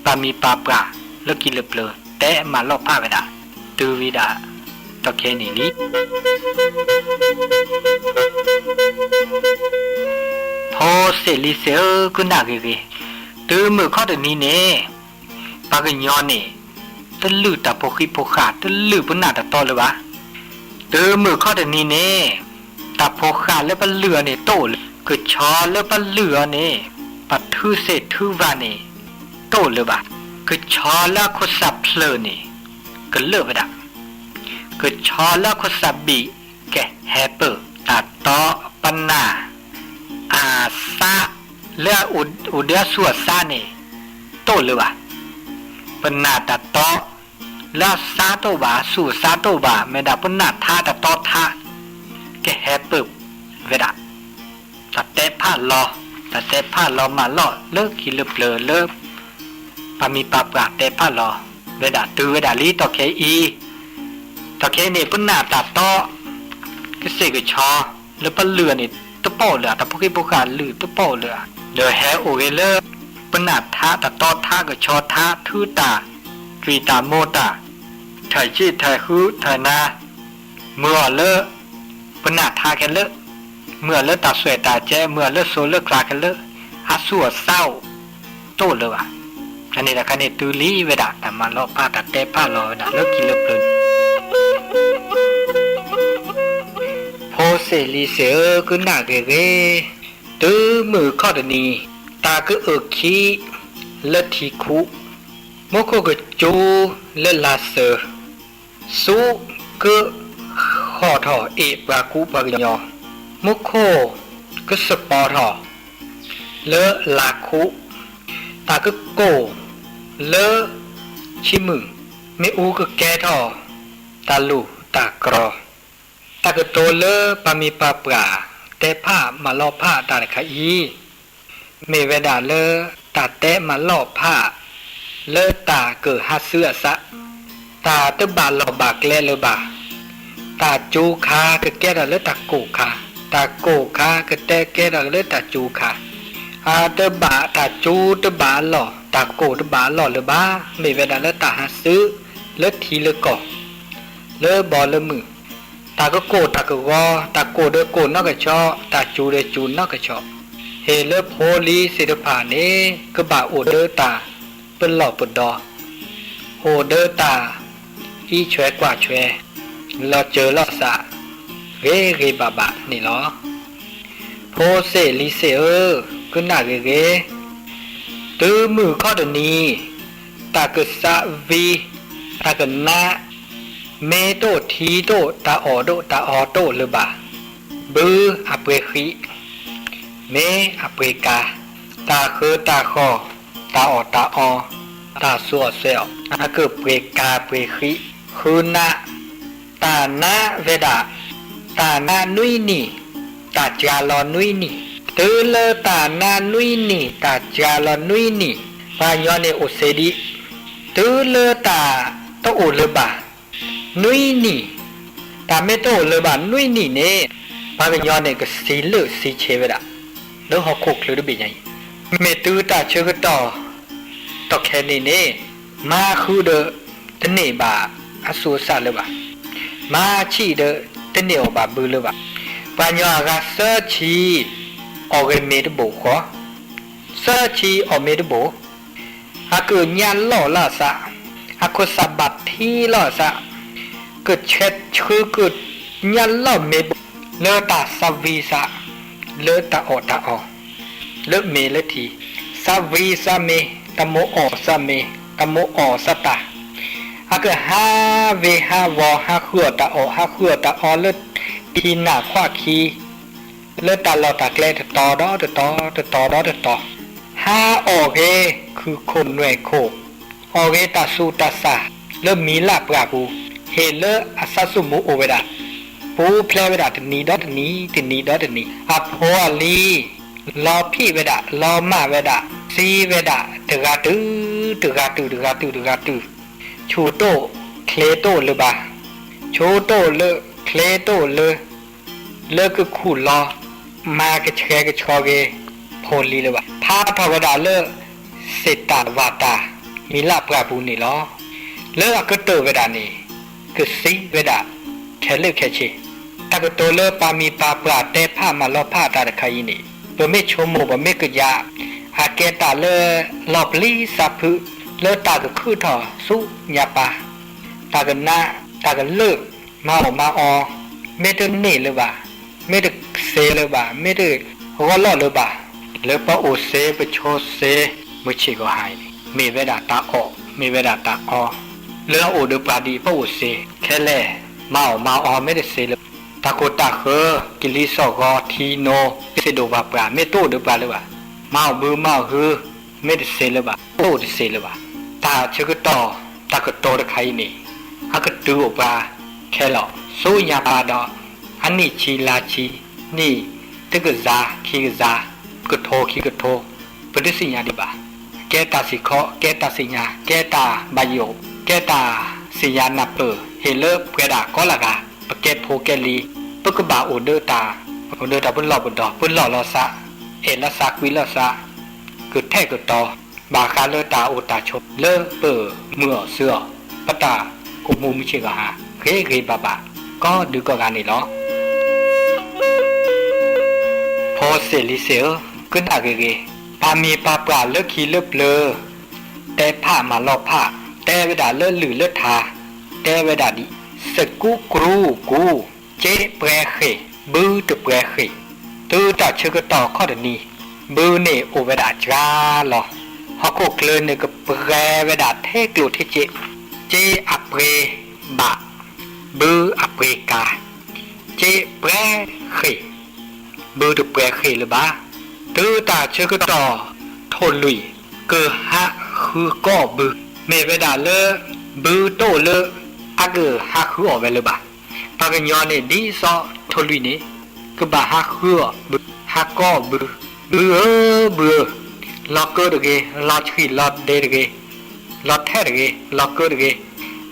ပှၤမံၤပှၤပှၢ်လၢခံလၢပျၢၤ တဲမၤလီၤဖးဝဲဒၣ် တုၤဝံၤဒၣ် တီၢ်ခဲနံၣ်လံ. ဖိစဲးလံစဲးဧၢ ကနၣ်ဂ့ၤဂ့ၤ, တုၤမုၢ်ခီၣ်တနံၤန့ၣ် ပှၤကညီန့ၣ် တလုၢ်တၢ်ဖိဃံဖိဃာ် တလုၢ်ပနၢ်တတီလၢၤဘၣ်. တုၤမုၢ်ခီၣ်တနံၤန့ၣ် တၢ်ဖိဃာ်လၢပလုၢ်အီၤန့ၣ် တအိၣ်လၢၤ, ကဆီလၢပလုၢ်အီၤန့ၣ် ပထုးစ့ၣ်ထုးဝၣ်န့ၣ် တအိၣ်လၢၤဘၣ်. ကဆီလၢအခိၣ်သးဖျၢၣ်န့ၣ် ကလၢာ်ဝဲဒၣ်. ကဆီလၢအခိၣ်သးဘံၣ် ကဟဲပၢၢ် တၢ်တီပနၢ် အသး လၢအိၣ်ဒီးအသူၣ်အသးန့ၣ် တအိၣ်လၢၤဘၣ်. ပနၢ်တၢ်တီ လၢအသးတအိၣ်ဘၣ် အသူၣ်အသးတအိၣ်ဘၣ် မ့ၢ်ဒၣ်ပနၢ်ထးတၢ်တီထး ကဟဲပၢၢ်ဝဲဒၣ်. တၢ်တဲဖးလီၤ တၢ်တဲဖးလီၤမၤလီၤလၢခံလၢပျၢၤလၢ ပှၤမံၤပှၤပှၢ်တဲဖးလီၤဝဲဒၣ် တုၤဝဲဒၣ်လံတီၢ်ခဲအံၤ. တီၢ်ခဲအံၤန့ၣ် ပနၢ်တၢ်တီ ကစ့ၢ်ကဆီ လၢပလုၢ်အီၤန့ၣ် တပိာ်လၢၤ တၢ်ဖိဃံဖိဃာ်လုၢ်တပိာ်လၢၤ ဒီးဟဲအိၣ်ဂ့ၤလၢ ပနၢ်ထးတၢ်တီထးကဆီထး ထုတၢ် တွံၢ်တၢ်မိၢ်တၢ် ထၢၣ်စ့ၣ်ထၢၣ်ဃုထၢၣ်နါ မုၢ်အီၤလၢ ပနၢ်ထးခဲလၢာ်, မုၢ်အီၤလၢတၢ်စွဲၣ်တၢ်ကဲ မုၢ်အီၤလၢစိလၢကျါခဲလၢာ်, အသူၣ်အသးအိၣ် တအိၣ်လၢၤဘၣ်. အန့ၣ်တခါန့ၣ်တုၤလံဝဲဒၣ် တၢ်မၤလီၤဖးတၢ်တဲဖးလီၤဝဲဒၣ်လၢခံလၢပျၢၤန့ၣ် ဖိ ဖိစ့ၣ်လံၤစ့ၣ်ဧၢ, ကနၣ်ဂ့ၤဂ့ၤ, တုၤမုၢ်ခီၣ်တနံၤ, တၢ်ကအုၣ်ခံလၢထံခူ, မူခိၣ်ကကၠူလၢလၤစၢၤ, ဆူကဃီၣ်ထီၣ်အ့ၣ်ပှၤကူပှၤကညီ, မူခိၣ်ကစပီၤထီၣ်လၢလၤခူ, တၢ်ကကိၢ်လၢဆံမုၢ်, မ့ၣ်အူကကဲထီၣ်တၢ်လူၢ်တၢ်ကြီ, တၢ်ကတိၤလၢပှၤမံၤပှၤပှၢ်တဲဖးမၤလီၤဖးတၢ်တခါအံၤ, မ့ၢ်ဝဲဒၣ်လၢတၢ်တဲမၤလီၤဖးလၢတၢ်ကဟးဆူအသး, တၢ်တဘၣ်လီၢ်ဘၣ်ကျဲလၢၤဘၣ်, တၢ်ကၠူခါကကဲထီၣ်လၢတၢ်ကိၢ်ခါ, တၢ်ကိၢ်ခါကတဲကဲထီၣ်လၢတၢ်ကၠူခါ, အတဘၣ်တၢ်ကၠူတဘၣ်အလီၢ်, တၢ်ကိၢ်တဘၣ်အလီၢ်လၢၤဘၣ်, မ့ၢ်ဝဲဒၣ်လၢတၢ်ဟးဆူလၢထံလၢကီၢ် လၢဘီလၢမုၢ်, တၢ်ကကိၢ်တၢ်ကဂီၤ, တၢ်ကိၢ်ဒီးကိၢ်နီၢ်ကဆီ, တၢ်ကၠူဒီးကၠူနီၢ်ကဆီ, ဟ့ၣ်လၢဖိလံၤသ့ၣ်တဖၣ်န့ၣ် ကဘၣ်အိၣ်ဒီးတၢ်ပလီၢ်ပဒီ, အိၣ်ဒီးတၢ်အံးဆွဲကွၢ်ဆွဲ, လီၤစၢၤလီၤစး, ဂ့ၤဂ့ၤဘၣ်ဘၣ်န့ၣ်လီၤ. ဖိစ့ၣ်လံၤစ့ၣ်ဧၢ, ကနၣ်ဂ့ၤဂ့ၤ, တုၤမုၢ်ခီၣ်တနံၤ, တၢ်ကစးဝံၤ, တၢ်ကနး, မ့ၢ်တအိၣ်ထံတအိၣ်, တၢ်အီၣ်တအိၣ်, တၢ်အီတအိၣ်လၢၤဘၣ်, ဘုအပှ့ၤဃံ, မ့ၢ်အပှ့ၤကၤ, တၢ်ဃၢတၢ်ဃီၣ်, တၢ်အီၣ်တၢ်အီ, တၢ်စိၤအီၣ်စိၤအီ, အကပှ့ၤကၤပှ့ၤဃံ, ဃုနး, တၢ်နးဝဲဒၣ်, တၢ်နးနွံနံၣ်, တၢ်စှၤလီၤနွံနံၣ်, တုၤလၢတၢ်နးနွံနံၣ်, တၢ်စှၤလီၤနွံနံၣ်, ပှၤကညီန့ၣ်အိၣ်စ့ဒံး, တုၤလၢတၢ်တအိၣ်လၢၤဘၣ် နွံနံၣ်, တၢ်မ့ၢ်တအိၣ်လၢၤဘၣ်နွံနံၣ်န့ၣ်, ပှၤကညီန့ၣ်ကစံးလၢာ်စံးဆဲးဝဲဒၣ်, လၢဟီၣ်ခိၣ်ချၢတဘ့ၣ်ညါအံၤ, မ့ၢ်တုၤတၢ်ဆၢကတီၢ် တီၢ်ခဲန့ၣ်န့ၣ်, မၤဃုဒီးတန့ၢ်ဘၣ်အဆူးအဆါလၢၤဘၣ်, မၤဆံးဒီးတန့ၢ်အီၣ်ဘၣ်ဘုလၢၤဘၣ်, ပှၤကညီအဂၤသၢဆံ, အီၣ်ဂ့ၤမ့ၤတဘိၣ်ဃီ, သၢဆံအီၣ်မ့ၤတဘိၣ် အကညးလီၢ်လၢအသး, အခိၣ်သးဘၣ်ထံလီၢ်အသး, ကဆှဲဆှုကညးလီၢ်မ့ၤဘိၣ်, လၢတၢ်သးဝံၤသး, လၢတၢ်အီၣ်တၢ်အီ, လၢမ့ၤလၢထံ, သးဝံၤသးမ့ၤ, တၢ်မိၣ်အီၣ်သးမ့ၤ, တၢ်မိၣ်အီၣ်သးတၢ်, အကဟးဝ့ၤဟးဝီၤ ဟးဃုအီၣ်တၢ်အီၣ် ဟးဃုအီၣ်တၢ်အီလၢထံနၢ်ခွးခံ လၢတၢ်လီၢ်တၢ်ကျဲတတီၤဒီးတတီၤ တတီၤဒီးတတီၤ, ဟးအီၣ်ဂ့ၤခုၣ်ခိၣ်နွဲၣ်ခိၣ်, အီၣ်ဂ့ၤတၢ်ဆူးတၢ်ဆါလၢမံၤလၢပှၢ်ပူၤ, ဟ့ၣ်လၢအသးသမူအိၣ်ဝဲဒၣ်, ပူၤဖျဲးဝဲဒၣ်တနံၤဒီးတနံၤ တနံၤဒီးတနံၤ, အဖိအလံၤ လီၤဖံးဝဲဒၣ် လီၤမၢ်ဝဲဒၣ် သံဝဲဒၣ် တဂၤတုၤ တဂၤတုၤ တဂၤတုၤ တဂၤတုၤ, ဆူၣ်တအိၣ်ချ့တအိၣ်လၢၤဘၣ်, ဆူၣ်တအိၣ်လၢ ချ့တအိၣ်လၢ လၢကခူၣ်လီၤ မၤကဆှဲကဆှီက့ၤ ဖိလံၤလၢၤဘၣ်, ဖးထီၣ်ဝဲဒၣ်လၢ သ့ၣ်တၢ်ဝၣ်တၢ် မံၤလၢပှၢ်ပူၤန့ၣ်လီၤ. လၢအကတၢၢ်ဝဲဒၣ်န့ၣ် ကသံဝဲဒၣ် ခဲလၢာ်ခဲဆ့, တၢ်ကတိၤလၢပှၤမံၤပှၤပှၢ်တဲဖးမၤလီၤဖးတၢ်တခါအံၤန့ၣ် ပမ့ၢ်ဆိကမိၣ် ပမ့ၢ်ကယၢ် အကဲတၢ်လၢ လီၤပျံၤသးဖုး လၢတၢ်ကခုထီၣ်ဆူညါပၢ်, တၢ်ကနး တၢ်ကလၢာ် မၤအီၣ်မၤအီ မ့ၢ်တန့ၢ်လၢၤဘၣ်, မ့ၢ်တစ့လၢၤဘၣ်, မ့ၢ်တဂီၢ်လီၢ်လၢၤဘၣ်, လၢပအိၣ်စ့ပဆိးစ့ မုၢ်ဆ့ၣ်ကီၢ်ဟါအံၤန့ၣ် မ့ၢ်ဝဲဒၣ်တၢ်အီၣ် မ့ၢ်ဝဲဒၣ်တၢ်အီ, လၢအအိၣ်ဒီးပှၤဒ်အံၤ ပအိၣ်စ့ခဲလၢာ် မၤအီၣ်မၤအီ မ့ၢ်တစ့လၢၤဘၣ်, တၢ်ကိၢ်တၢ်ဃၢၤ ကလံၤစိးဂီၤ ထံနိ သ့ၣ်ဒိၣ်ပှၢ်ပှၢ် မ့ၢ်တအိၣ်ဒီးပှၤလၢၤဘၣ်, မၤအီၣ်ဘုမၤအီၣ်ဟု မ့ၢ်တစ့လၢၤဘၣ်, တအိၣ်တစ့လၢၤဘၣ်, တၢ်ဆၢကတီၢ် တၢ်ကတိၤတခါအံၤန့ၣ် အကတုၤအိၣ်ပှၤခဲလၢာ် ဆူညါပၢ်ဒီး အနံၣ်ဆံလါဆံ နံၣ်တကယၤခံကယၤ ကထိခံကထိ ပတသ့ၣ်ညါဒံးဘၣ်, ကဲတၢ်စံၣ်ခီ ကဲတၢ်သ့ၣ်ညါ ကဲတၢ်ဘၣ်ယိၣ် ကဲတၢ်သ့ၣ်ညါနၢ်ပၢၢ် ဟ့ၣ်လၢပှၤဒၣ်ကိးလၢ်ဂၤ ပကဲဖိကဲလံၤ ပကဘၣ်အိၣ်ဒီးတၢ် အိၣ်ဒီးတၢ်ပလီၢ်ပဒီ ပလီၢ်လီၤသး အဲၣ်လီၤသးကွံလီၤသး ကထဲးကတီၤ ဘၣ်ဃးလၢတၢ်အိၣ်တၢ်ဆိး လၢပမုာ်အီၣ်စၢၤအီၣ် ပတၢ်အိၣ်မူမုၢ်ဆ့ၣ်ကီၢ်ဟါ ဂ့ၤဂ့ၤဘၣ်ဘၣ် ကိးဒုးကိးဂၤန့ၣ်လီၤ. ဖိစ့ၣ်လံၤစ့ၣ်ဧၢ, ကနၣ်ဂ့ၤဂ့ၤ, ပှၤမံၤပှၤပှၢ်လၢခံလၢပျၢၤ တဲဖးမၤလီၤဖး တဲဝဲဒၣ်လၢလုၢ်လၢထါ တဲဝဲဒၣ်ဒ်အံၤ, စကူကူကူ က့ပှဲၤဃ့ၢ် ဘုတပှဲၤဃ့ၢ်, တုၤတၢ်ဆၢကတီၢ်ခီၣ်တနံၤ, ဘုန့ၣ်အိၣ်ဝဲဒၣ်စှၤလီၤ. ဟီၣ်ခိၣ်ချၢန့ၣ်ကပှဲၤဝဲဒၣ်ထဲကျိၣ်ထဲစ့, စ့အပှ့ၤဘၣ်, ဘုအပှ့ၤကၤ, စ့ပှဲၤဃ့ၢ်, ဘုတပှဲၤဃ့ၢ်လၢၤဘၣ်. တုၤတၢ်ဆၢကတီၢ်ထိၣ်လွံၢ်ကဟးဃုကီၢ်ဘု, မ့ၢ်ဝဲဒၣ်လၢ ဘုတအိၣ်လၢအကဟးဃုအီၣ်ဝဲလၢၤဘၣ်. ပှၤကညီန့ၣ် ဒ်သိးထိၣ်လွံၢ်န့ၣ် ကဘၣ်ဟးဃုအီၣ်ဘု, ဟးကီအီၣ်ဘု, ဘုဧၢ, ဘုဧၢ, လီၤကၢတဂ့ၤ, လီၤဆှံလီၤဒဲတဂ့ၤ, လီၤထဲတဂ့ၤ, လီၤကၢတဂ့ၤ,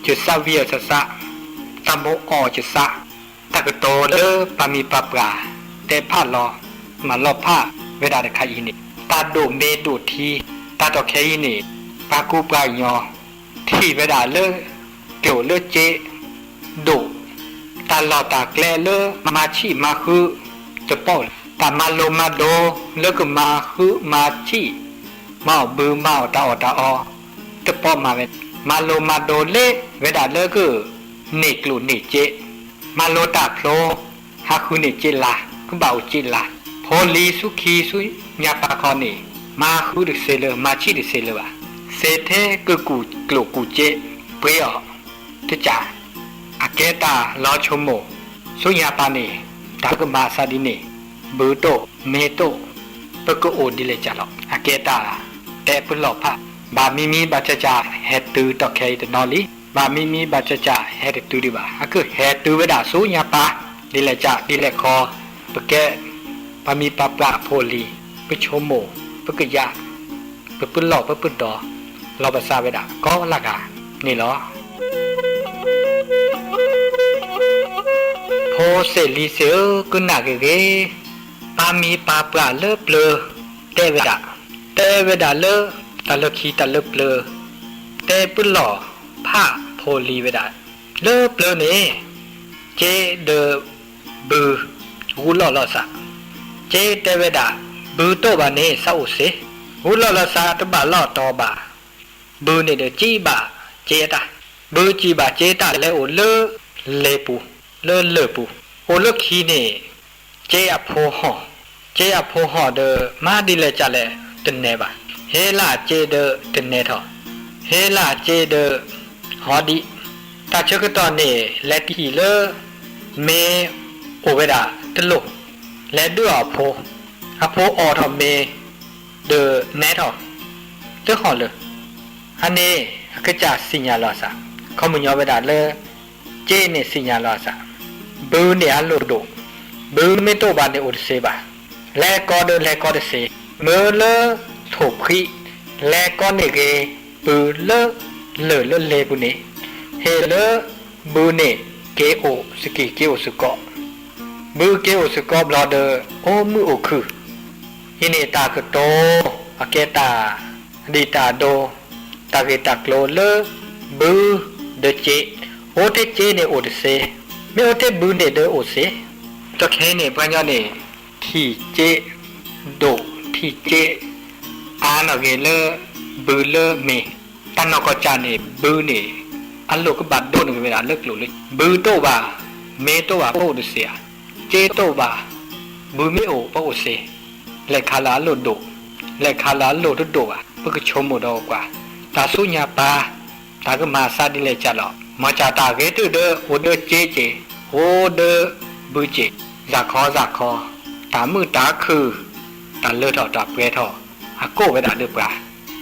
ယစးဝံအီၤစးစး, တၢ်မိၣ်အီၣ်ယစး, တၢ်ကတိၤလၢပှၤမံၤပှၤပှၢ် တဲဖးလီၤ မၤလီၤဖးဝဲဒၣ်တခါအံၤန့ၣ်, တၢ်ဒိၣ်မ့ၢ်ဒိၣ်ထံ, တၢ်တီၢ်ခဲအံၤန့ၣ် ပှၤကူပှၤကညီ ထံၣ်ဝဲဒၣ်လၢ ကျိၣ်လၢစ့ ဒိၣ်, တၢ်လီၢ်တၢ်ကျဲလၢမၤဆံးမၤဃု တပိာ်, တၢ်မၤလိမၤဒိးလၢကမၤဃုမၤဆံး မၤအီၣ်ဘုမၤအီၣ်တၢ်အီၣ်တၢ်အီ တပိာ်မးဝဲ, မၤလိမၤဒိးလၢ ဝဲဒၣ်လၢက န့ၢ်ကျိၣ်န့ၢ်စ့, မၤလိတၢ်ဖျိ, ဟးဃုန့ၢ်စ့လၤ, ကဘၣ်အိၣ်စ့လၤ, ဖိလံၤဆူခံဆူညါပၤခီန့ၣ် မၤဃုတစ့လၢၤ မၤဆံးတစ့လၢၤဘၣ်. စ့ထဲကကူၣ်ကျိၣ်ကူၣ်စ့ ပှ့ၤအီၤ တကး, အကဲတၢ်လီၤဆိကမိၣ် ဆူညါပၤန့ၣ် တၢ်ကမၤအသးဒ်န့ၣ်, ဘုတအိၣ် မ့ၢ်တအိၣ် ပကအိၣ်ဒ်လဲၣ်ကၢ်လီၤ. အကဲတၢ်တဲပလီၢ်ဖး, ဘၣ်မံမံဘၣ်ကၢ်ကၢ် ဟဲတုၤတီၢ်ခဲအံၤတနီၤလံ. ဘၣ်မံမံဘၣ်ကၢ်ကၢ် ဟဲတတုၤဒံးဘၣ်. အကဟဲတုၤဝဲဒၣ်ဆူညါပၤ ဒ်လဲၣ်ကၢ်ဒ်လဲၣ်ခီ, ပကဲ ပှၤမံၤပှၤပှၢ်အဖိအလံၤ, ပဆိကမိၣ် ပကယၢ်, ပပလီၢ်ပပဒီ လီၤပသးဝဲဒၣ်ကိးလၢ်ဂၤန့ၣ်လီၤ. ဖိစ့ၣ်လံၤစ့ၣ်ဧၢ, ကနၣ်ဂ့ၤဂ့ၤ, ပှၤမံၤပှၤပှၢ်လၢပျၢၤ တဲဝဲဒၣ်, တဲဝဲဒၣ်လၢ တၢ်လၢခံတၢ်လၢပျၢၤ, တဲပလီၢ်ဖးဖိလံၤဝဲဒၣ်, လၢပျၢၤန့ၣ် စ့ဒီး ဘု ဂူာ်လီၤလီၤသး, စ့တဲဝဲဒၣ် ဘုတအိၣ်ဘၣ်န့ၣ် သးအိၣ်စ့, ဂူာ်လီၤလီၤသးတဘၣ်လီၢ်တီၤဘၣ်, ဘုန့ၣ်ဒီးစံးဘၣ်စ့တၢ်, ဘုစံးဘၣ်စ့တၢ်လဲၤအိၣ်လၢ လ့ၤပူၤ, လၢလၢၢ်ပူၤ, အိၣ်လၢခံန့ၣ် စ့အဖိဟီၣ်, စ့အဖိဟီၣ်ဒီး မၤဒ်လဲၣ်ကၢ်လဲၣ်တနဲဘၣ်, ဟ့လၢစ့ဒီးတနဲထီၣ်, ဟ့လၢစ့ဒီး ဟီဒံး, တၢ်ဆၢကတီၢ်န့ၣ် လဲၤတဟံၣ်လၢ မ့ၢ်အိၣ်ဝဲဒၣ်တလိၣ်, လဲၤဒုးအီၣ်အဖိ, အဖိအီၣ်ထီၣ်မ့ၢ် ဒီးနဲထီၣ် တဟီၣ်လၢၤ, အန့ၣ် အကစၢ်စံၣ်ညါလီၤအသး, ခီပညီဝဲဒၣ်လၢ စ့န့ၣ်စံၣ်ညါလီၤအသး, ဘုန့ၣ်အလိၣ်ဒိၣ်, ဘုမ့ၢ်တအိၣ်ဘၣ်န့ၣ်အိၣ်တစ့ဘၣ်, လဲၤကီဒီးလဲၤကီတစ့, မ့ၢ်လၢထိၣ်ဖှံ, လဲၤကီန့ၢ်ဂ့ၤ ဘုလၢ လၢၢ်လၢလ့ၤပူၤန့ၣ်, ဟ့ၣ်လၢ ဘုန့ၣ် က့ၤအိၣ်စကံၢ်က့ၤအိၣ်စ့ၢ်ကီး, ဘုက့ၤအိၣ်စ့ၢ်ကီးဘျီဒီး အိၣ်မုာ်အိၣ်ခုၣ်, အံၤန့ၣ်တၢ်ကတိၤ အကဲတၢ် ဒံၣ်တၢ်ဒိ တၢ်ဂ့ၢ်တၢ်ကျိၤလၢ ဘု ဒီးစ့, အိၣ်ထဲစ့န့ၣ်အိၣ်တစ့, မ့ၢ်အိၣ်ထဲဘုန့ၣ်ဒီးအိၣ်စ့, တၢ်ခဲအံၤန့ၣ် ပှၤကညီန့ၣ် ထံၣ်စ့ ဒိၣ် ထံၣ်စ့ အါနီၢ်ဂ့ၤလၢ ဘုလၢမ့ၢ်, တၢ်နီၢ်ကီၢ်စၢ်န့ၣ် ဘုန့ၣ် အလိၣ်ကဘၣ်ဒိၣ်န့ၣ်ဝဲဒၣ်လၢကျိၤလၢ ဘုတအိၣ်ဘၣ်, မ့ၢ်တအိၣ်ဘၣ် ပအိၣ်တစ့ဧါ, စ့တအိၣ်ဘၣ်, ဘုမ့ၢ်အိၣ်ပအိၣ်စ့, လဲၤခးလၢအလိၣ်ဒိၣ်, လဲၤခးလၢအလိၣ်တဒိၣ်ဘၣ်, ပကဆိကမိၣ်ဒီးကွၢ်, တၢ်ဆူညါပၤ တၢ်ကမၤအသးဒ်လဲၣ်ကၢ်လီၤ, မၤစၢ်တၢ်ဂ့ၤတုၤဒီး အိၣ်ဒီးစ့စ့ၢ်, အိၣ်ဒီး ဘုစ့ၢ်, စၢ်ခီစၢ်ခီ, တၢ်မုာ်တၢ်ခုၣ်, တၢ်လၢထီၣ်တၢ်ပှဲၤထီၣ်, အကိးဝဲဒၣ်လၢပှၤ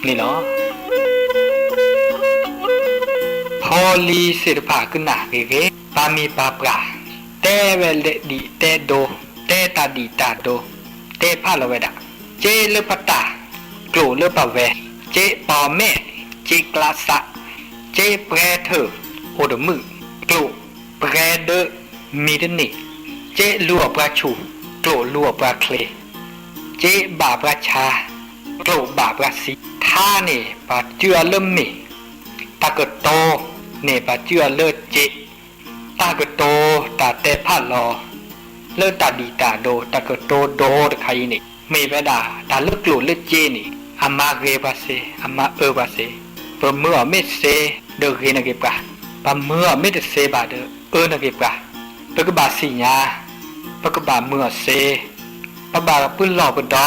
န့ၣ်လီၤ. ဖီလံၤသ့ၣ်တဖၣ်ကနၣ်ဂ့ၤဂ့ၤ, ပှၤမံၤပှၤပှၢ် တဲဝဲဒၣ်ဒံၣ်တဲဒိ, တဲတၢ်ဒံၣ်တၢ်ဒိ, တဲဖးလီၤဝဲဒၣ်, စ့လၢပတၢ်, ကျိၣ်လၢပဝဲ, စ့ပီၣ်မဲာ်, စ့ကျးစး, စ့ပှဲၤထၢၣ်အိၣ်တမုာ်, ကျိၣ်ပှဲၤဒီးမံၤတန့ၢ်, စ့လူၤအီၣ်ပှၤဆူၣ်, ကျိၣ်လူၤအီၣ်ပှၤချ့, စ့ဘၣ်ပှၤဆါ, ကျိၣ်ဘၣ်ပှၤသံ, ထါန့ၣ်ပှၤစုအီၤလၢမ့ၢ်, တၢ်ကတိၤန့ၣ်ပှၤစုအီၤလၢစ့, တၢ်ကတိၤတၢ်တဲဖးလီၤ လၢတၢ်ဒံၣ်တၢ်ဒိ တၢ်ကတိၤဒိတခါအံၤန့ၣ် မ့ၢ်ဝဲဒၣ်တၢ်လၢကျိာ်လၢစ့န့ၣ် အမၤဂ့ၤပှၤစ့ အမၤအၢပှၤစ့, ပမၢအီၤမ့ၢ်စ့ဒီးဂ့ၤန့ၢ်က့ၤပှၤ, ပမၢအီၤမ့ၢ်တစ့ဘၣ်ဒီးအၢန့ၢ်က့ၤပှၤ, ပကဘၣ်သ့ၣ်ညါ ပကဘၣ်မုာ်အီၤစ့, ပဘၣ်ပလီၢ်ပဒီ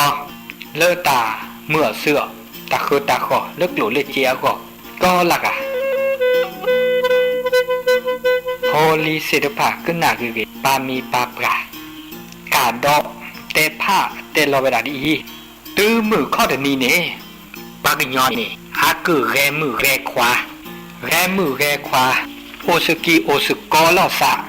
လၢတၢ်မုာ်အီၤစ့အီၤ, တၢ်ဃၢတၢ်ဃီၤလၢကျိၣ်လၢစ့အဂီၢ် ကိးလၢ်ဂၤ. ဖိလံၤသ့ၣ်တဖၣ်ကနၣ်ဂ့ၤဂ့ၤ, ပၢ်မံၤပၢ်ပှၢ် ကးဒီးတဲဖးတဲလီၤဝဲဒၣ်ဒ်အံၤ, တုၤမုၢ်ခီၣ်တနံၤန့ၣ် ပှၤကညီန့ၣ် အကဂဲၤမုၣ်ဂဲၤခွါ, ဂဲၤမုၣ်ဂဲၤခွါ, အိၣ်စကံအိၣ်စကီလီၤသး,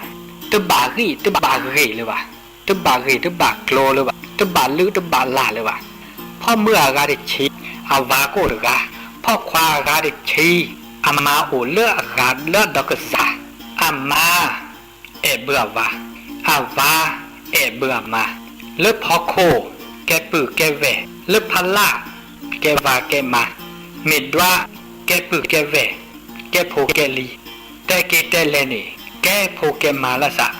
တဘၣ်ဂံၢ်တဘၣ်ဂ့ၤလၢၤဘၣ်, တဘၣ်ဂ့ၤတဘၣ်ကျိၤလၢၤဘၣ်, တဘၣ်လုၢ်တဘၣ်လၢ်လၢၤဘၣ်. ဖီမုၢ်အဂၤတဆံ အဝၤကအိၣ်တဂၤ, ဖီခွါအဂၤတဆံ အမါအိၣ်လၢအဂၤလၢအဒီကစၢ်, အမါ အဲၣ်ဘၢအဝၤ, အဝၤအဲၣ်ဘၢအမါ, လၢဖီခိၣ် ကဲပုၢ်ကဲဝဲၢ်, လၢဖီလာ် ကဲဝၤကဲမါ, မ့ၢ်ဒွး ကဲပုၢ်ကဲဝဲၢ်, ကဲဖိကဲလံၤ, တဲက့ၤတဲလဲၤန့ၣ် ကဲဖိကဲမါလီၤသး.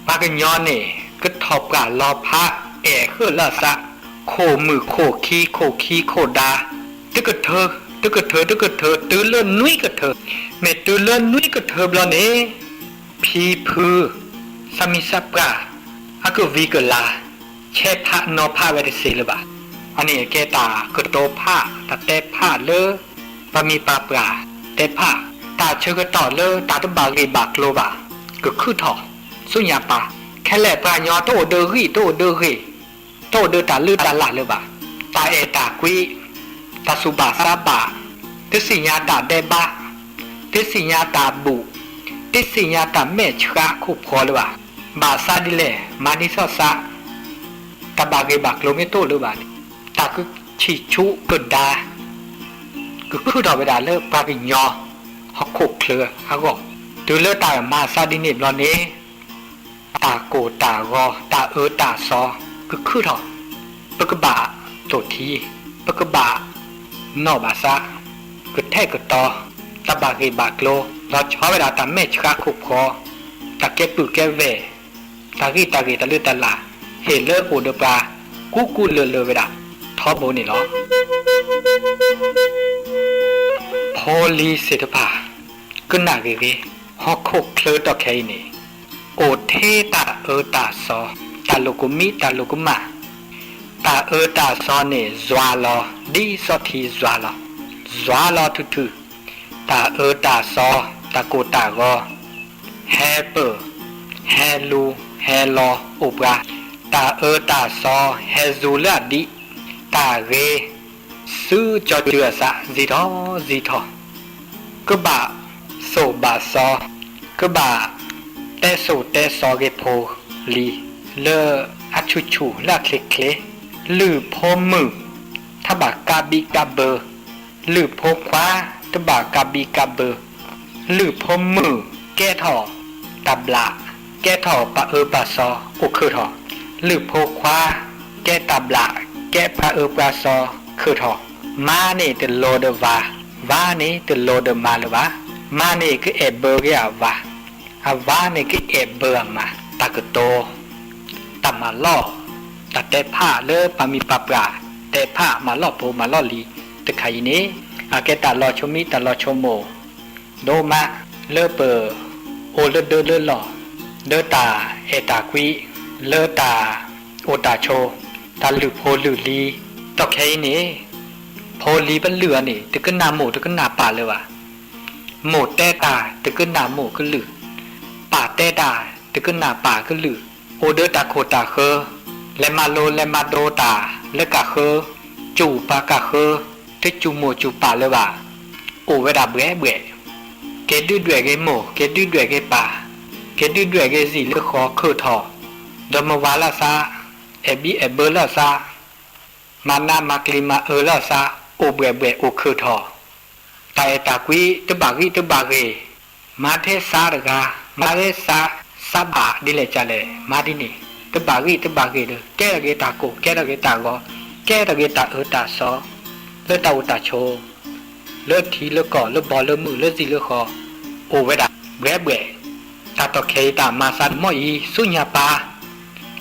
ပှၤကညီန့ၣ် ကထီၣ်ပှၢ်လီၤဖး အဲၣ်ဃုာ်လီၤသး, ခိၣ်မုၣ်ခိၣ်ခံ ခိၣ်ခံခိၣ်ဒါ, တကထၢ တကထၢ တကထၢ တုၤလၢနွံကထၢ, မ့ၢ်တုၤလၢနွံကထၢဘျီန့ၣ် ဖံဖု သးမံသးပှၢ် အကဝံၤကလၤ ဆဲးဖးနီၤဖးဝဲတသ့လၢၤဘၣ်. အန့ၣ်ကဲတၢ်ကတိၤဖး တၢ်တဲဖးလၢ ပၢ်မံၤပၢ်ပှၢ်တဲဖး, တၢ်ဆၢကတီၢ်လၢတၢ်တဘၣ်ဂ့ၢ်ဘၣ်ကျိၤဘၣ် ကခုၣ်ထီၣ် ဆူညါပၢ်, ခဲလၢာ်ပှၤကညီတအိၣ်ဒီးဂံၢ် တအိၣ်ဒီးဂ့ၤ တအိၣ်ဒီးတၢ်လုၢ်တၢ်လၢ်လၢၤဘၣ်. တၢ်အဲၣ်တၢ်ကွံ, တၢ်သူၣ်ဘၣ်သးဘၣ်, တသ့ၣ်ညါတၢ်ဒဲးဘး, တသ့ၣ်ညါတၢ်ဘူၣ်, တသ့ၣ်ညါတၢ်မဲာ်ဆှးခိၣ်ဖှီၣ်လၢၤဘၣ်. ဘၣ်ဆၣ်ဒ်လဲၣ် မၤန့ၢ်သီၣ်သး တၢ်ဘၣ်ဂ့ၢ်ဘၣ်ကျိၤမ့ၢ်တအိၣ်လၢၤဘၣ်န့ၣ် တၢ်ကဆံၣ်ဆူၣ်ကဒါ ကခုၣ်ထီၣ်ဝဲဒၣ်လၢပှၤကညီ ဟီၣ်ခိၣ်ချၢအဂီၢ်, တုၤလၢတၢ်မၤသးဒ်န့ၣ်ဘျီန့ၣ် တၢ်ကိၢ်တၢ်ဂီၤ တၢ်အၢတၢ်သီ ကခုၣ်ထီၣ်, ပကဘၣ်တိၢ်ထံ, ပကဘၣ်နီၣ်ဘၣ်သး, ကထဲကတီၤ, တၢ်ဘၣ်ဂ့ၢ်ဘၣ်ကျိၤ လီၤဆီဝဲဒၣ်တၢ်မဲာ်ဆှးခိၣ်ဖှီၣ်, တၢ်ကဲပုၢ်ကဲဝဲၢ်, တၢ်ဂံၢ်တၢ်ဂ့ၤ တၢ်လုၢ်တၢ်လၢ် ဟ့ၣ်လၢအိၣ်ဒီးပှၤ ကူကူလၢာ်လၢာ်ဝဲဒၣ် ထီဘိန့ၣ်လီၤ. ဖိလံၤသ့ၣ်တဖၣ် ကနၣ်ဂ့ၤဂ့ၤ, ဟီၣ်ခိၣ်ချၢတီၢ်ခဲအံၤန့ၣ် အိၣ်ထဲတၢ်အၢတၢ်သီ, တၢ်လိာ်ကမံ တၢ်လိာ်ကမၣ်, တၢ်အၢတၢ်သီန့ၣ် ယွၤလီၤ ဒ်စီထံယွၤလီၤ, ယွၤလီၤထူထူ, တၢ်အၢတၢ်သီ, တၢ်ကိၢ်တၢ်ဂီၤ ဟဲပၢၢ်, ဟဲလူၤ, ဟဲလီၤအိၣ်ပှၤ, တၢ်အၢတၢ်သီ ဟဲစူၤလၢအဒံး, တၢ်ဂ့ၤ သုကၠီၤစၢၤအသး စံးထီၣ်စံးထီၣ်, ကဘၣ်သိၣ်ဘၣ်သီ, ကဘၣ်တဲသိၣ်တဲသီဂ့ၤဖိလံၤ လၢအဆူၣ်ဆူၣ်လၢအချ့ချ့, လုၢ်ဖိမုၣ် တဘၣ်ကးဘံကးဘၢ, လုၢ်ဖိခွါ တဘၣ်ကးဘံကးဘၢ, လုၢ်ဖိမုၣ် ကဲထီၣ်တၢ်ဘျး, ကဲထီၣ်ပှၤအၢပှၤသီ အိၣ်ခုၣ်ထီၣ်, လုၢ်ဖိခွါ ကဲတၢ်ဘျး ကဲပှၤအၢပှၤသီ ခုၣ်ထီၣ်, မါန့ၣ်တလိၤဒီးဝၤ, ဝၤန့ၣ်တလိၤဒီးမါလၢၤဘၣ်, မါန့ၣ်ကအဲၣ်ဘၢက့ၤအဝၤ, အဝၤန့ၣ်ကအဲၣ်ဘၢအမါ, တၢ်ကတိၤ တၢ်မၤလီၢ်, တၢ်တဲဖးလၢပှၤမံၤပှၤပှၢ် တဲဖးမၤလီၢ်ဖိမၤလီၢ်လံၤတခါအံၤန့ၣ် အကဲတၢ်လီၤဆိမံ တၢ်လီၤဆိမိၣ် ဒိၣ်မး လၢပအိၣ်လၢဒၢလၢလီၢ် လၢတၢ်အဲၣ်တၢ်ကွံ လၢတၢ်အိၣ်တၢ်ဆိး တၢ်လုၢ်ဖိလုၢ်လံၤ တီၢ်ခဲအံၤန့ၣ် ဖိလံၤပလုၢ်အီၤန့ၣ် တကနၣ်မိၢ်တကနၣ်ပၢ်လၢၤဘၣ်. မိၢ်တဲတၢ်တကနၣ်မိၢ်ကလုၢ်, ပၢ်တဲတၢ်တကနၣ်ပၢ်ကလုၢ်, အိၣ်ဒီးတၢ်ခိၣ်တၢ်ဃၢ, လဲၤမၤလိလဲၤမၤဒိတၢ်လၢကၢ်ဃၢ, စူၢ်ပၢ်ကၢ်ဃၢ, တစူၢ်မိၢ်စူၢ်ပၢ်လၢၤဘၣ်, အိၣ်ဝဲဒၣ်ဘှဲးဘှဲး, က့ၤဒုၣ်ဒွဲၣ်က့ၤမိၢ် က့ၤဒုၣ်ဒွဲၣ်က့ၤပၢ်, က့ၤဒုၣ်ဒွဲၣ်က့ၤစံၣ်လၢဃီခုၣ်ထီၣ်, ဒီးမၤဝၤလီၤသး, အဲၣ်ဘံအဲၣ်ဘၢလီၤသး မၤနးမၤကျံၤမၤအၢလီၤသး, အိၣ်ဘှဲးဘှဲးအိၣ်ခုၣ်ထီၣ်, တၢ်အဲၣ်တၢ်ကွံတဘၣ်ဂံၢ်တဘၣ်ဂ့ၤ, မၤထဲသးတဂၤ, မၤထဲသး, သးဘၣ်ဒ်လဲၣ်ကလဲၣ်, မၤဒ်န့ၣ်, တဘၣ်ဂံၢ်တဘၣ်ဂ့ၤဒီး ကဲထီၣ်က့ၤတၢ်ကိၢ် ကဲထီၣ်က့ၤတၢ်ဂီၤ, ကဲထီၣ်က့ၤတၢ်အၢတၢ်သီ, လၢတၢ်အိၣ်တၢ်ဆိး လၢထံလၢကီၢ် လၢဘီလၢမုၢ် လၢစံၣ်လၢဃီ, အိၣ်ဝဲဒၣ်ဘှဲးဘှဲး, တၢ်တီၢ်ခဲအံၤတၢ်မၤသးတမံၤအံၤ ဆူညါပၢ်,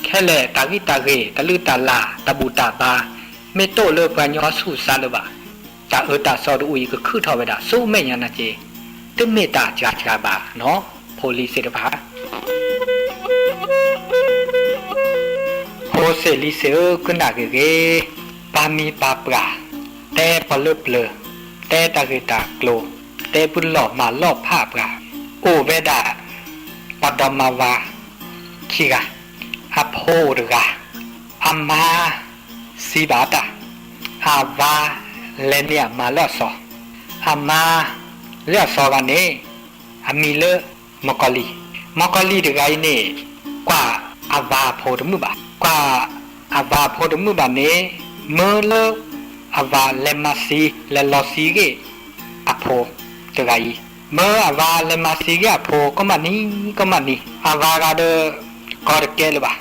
ခဲလၢာ်တၢ်ဂံၢ်တၢ်ဂ့ၤ တၢ်လုၢ်တၢ်လၢ် တၢ်ဘူၣ်တၢ်ဘါ မ့ၢ်တအိၣ်လၢပှၤကညီဆူၣ်စါလၢၤဘၣ်. တၢ်အၢတၢ်သီတအိၣ်အံၤ ကခုၣ်ထီၣ်ဝဲဒၣ် ဆူမဲာ်ညါနၤက့ၤ, တမ့ၢ်တၢ်စှၤစှၤဘၣ်နီၤ ဖိလံၤသ့ၣ်တဖၣ်. ဖိစ့ၣ်လံစ့ၣ်ဧၢ ကနၣ်ဂ့ၤဂ့ၤ, ပၢ်မံပၢ်ပှၢ်, တဲပှၤလၢပျၢၤ, တဲတၢ်ဂ့ၢ်တၢ်ကျိၤ, တဲပလီၢ်မၤလီၢ်ဖးပှၤ, အိၣ်ဝဲဒၣ် ပှၤဒီမါဝၤ ခံဂၤ, အဖိအိၣ်တဂၤ, အမါ စံးဘၣ်တၢ်, အဝၤလဲၤန့ၢ်အမါလၢအစီၤ, အမါ လၢအစီၤဂၤန့ၣ် အမံၤလၢ မီၢ်ကီၤလံၢ်, မီၢ်ကီၤလံၢ်တဂၤအံၤန့ၣ် ကွၢ်အဝၤအဖိတမုာ်ဘၣ်, ကွၢ်အဝၤအဖိတမုာ်ဘၣ်န့ၣ် မၢလၢ အဝၤလဲၤမၤစံ လဲၤလီၤစံဂ့ၢ် အဖိတဂၤအံၤ, မၢအဝၤလဲၤမၤစံဂ့ၢ်အဖိ ကိးမုၢ်နံၤကိးမုၢ်နံၤ, အဝၤဂၤဒီး ကီတကဲလၢၤဘၣ်,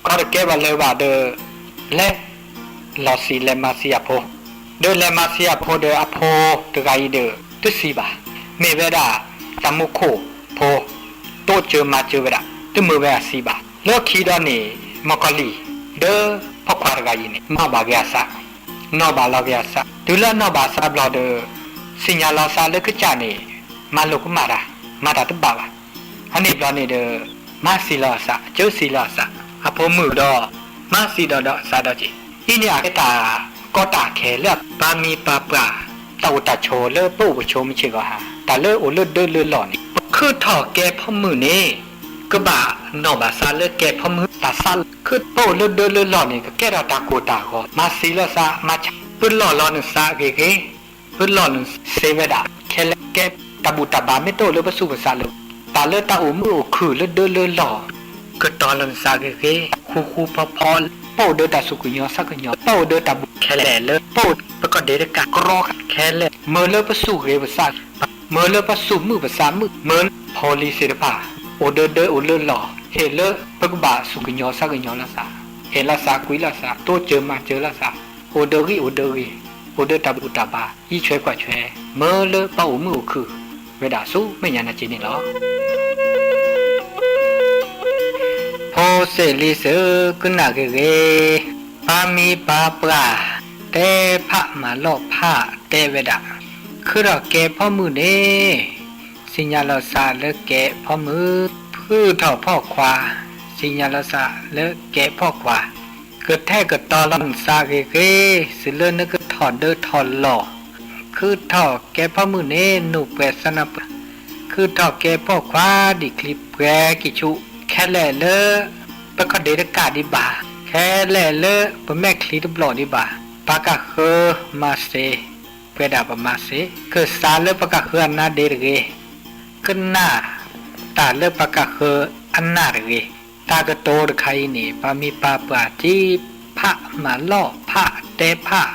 ကီတကဲဘၣ်လၢၤဘၣ်ဒီး လဲၤ လီၤစံလဲၤမၤစံအဖိ, ဒီးလဲၤမၤစံအဖိဒီးအဖိတဂၤအံၤဒီး တစံးဘၣ်, မ့ၢ်ဝဲဒၣ် တၢ်မူခိၣ်ဖိ တိစၢၤမၤစၢၤဝဲဒၣ် တမုာ်ဝဲအစံးဘၣ်, လၢခံဒီးန့ၣ် မီၢ်ကီၤလံၢ် ဒီးဖီၣ်ခွါတဂၤအံၤန့ၣ် နီၣ်ဘၣ်က့ၤအသး, နီၣ်ဘၣ်လီၤက့ၤအသး, တုၤလၢအနီၣ်ဘၣ်အသးဘျီဒီး သ့ၣ်ညါလီၤသးလၢကစၢ်န့ၣ် မၤလိာ်ကမၣ်တၢ် မၤတၢ်တဘၣ်ဘၣ်, အန့ၣ်ဘျီန့ၣ်ဒီး မၤစံလီၤအသး စၢစံလီၤအသး, အဖိမုၣ်ဒီး မၤစံဒီးဒီးအသးဒီးက့ၤ, အံၤန့ၣ်အကဲတၢ်ကီတၢ်ခဲလၢ ပၢ်မံပၢ်ပှၢ် တၢ်အိၣ်တၢ်ဆိးလၢပအိၣ်ပဆိးမုၢ်ဆ့ၣ်ဂီၤဟါ တၢ်လၢအိၣ်လၢဒၢလၢလီၢ်န့ၣ် ပခုးထီၣ်ကဲဖီမုၢ်န့ၣ် ကဘၣ်နီၣ်ဘၣ်သးလၢကဲဖီမုၢ် တၢ်သးလၢ ပအိၣ်လၢဒၢလၢလီၢ်န့ၣ် ကကဲထီၣ်တၢ်ကိၢ်တၢ်ဂီၤ, မၤစံလီၤသး မၤဆါ ပလီၢ်လီၤနသးဂ့ၤဂ့ၤ, ပလီၢ်နသးစ့ဝဲဒၣ် ခဲလၢာ်ကဲ တၢ်ဘူၣ်တၢ်ဘါမ့ၢ်တအိၣ်လၢပသူၣ်ပသးလၢၤဘၣ်, တၢ်လၢတၢ်အိၣ်မုာ်အိၣ်ခုၣ်လၢဒၢလၢလီၢ် ကတီၤလီၤနသးဂ့ၤဂ့ၤ, ဃူဃူဖိးဖိး, ပအိၣ်ဒီးတၢ်သူၣ်ကညီၤသးကညီၤ, ပအိၣ်ဒီးတၢ်ဘူၣ်ခဲလၢာ်လၢ ပအိၣ်ပကီၢ်ဒဲးတကးတြီဃာ်ခဲလၢာ်, မၢလၢပသူၣ်ဂ့ၤပသးဂ့ၤ, မၢလၢပသူၣ်မုာ်ပသးမုာ်, မၢဖိလံၤသ့ၣ်တဖၣ် အိၣ်ဒီးဒၢအိၣ်လၢလီၢ် ဟ့ၣ်လၢပကဘၣ်သူၣ်ကညီၤသးကညီၤလီၤသး, ဟ့ၣ်လီၤသးကွံလီၤသး တိစၢၤမၤစၢၤလီၤသး, အိၣ်ဒီးဂံၢ်အိၣ်ဒီးဂ့ၤ, အိၣ်ဒီးတၢ်ဘူၣ်တၢ်ဘါ ယံာ်ဆွဲကွၢ်ဆွဲ, မၢလၢပအိၣ်မုာ်အိၣ်ခုၣ်ဝဲဒၣ်ဆူမဲာ်ညါနာ်က့န့ၣ်လီၤ. ဖိစ့ၣ်လံစ့ၣ်ဧၢ ကနၣ်ဂ့ၤဂ့ၤ, ပၢ်မံပၢ်ပှၢ် တဲဖးမၤလီၢ်ဖးတဲဝဲဒၣ်, ခုးထီၣ်ကဲဖီမုၢ်န့ၣ် သ့ၣ်ညါလီၤသးလၢကဲဖီမုၢ်, ဖုးထီၣ်ဖီၣ်ခွါ သ့ၣ်ညါလီၤသးလၢကဲဖီၣ်ခွါ, ကထဲကတီၤလီၤနသးဂ့ၤဂ့ၤ သုးလၢနကထီၣ်ဒၢထီၣ်လီၢ်, ခုးထီၣ်ကဲဖီမုၢ်န့ၣ် နူၢ်ပှဲၤသနၢၣ်ပှဲၤ, ခုးထီၣ်ကဲဖီၣ်ခွါ ဒံၣ်ချံပှဲၤကံၢ်ဆူၣ်, ခဲလၢာ်လၢ ပကီၢ်ဒဲးတကးဒံးဘၣ်, ခဲလၢာ်လၢပမဲာ်ချံတဘျီၣ်ဒံးဘၣ်, ပှၤကဃၢၤမၤစ့ ပှဲၤဒၣ်ပမၤစ့, ကစးလၢပှၤကဃၢၤအနါဒ့တဂ့ၤ, ကနၣ်တၢ်လၢပှၤကဃၢၤအနၢ်တဂ့ၤ, တၢ်ကတိၤတခါအံၤန့ၣ် ပၢ်မံပၢ်ပှၢ်စံးဖးမၤလီၢ်ဖးတဲဖး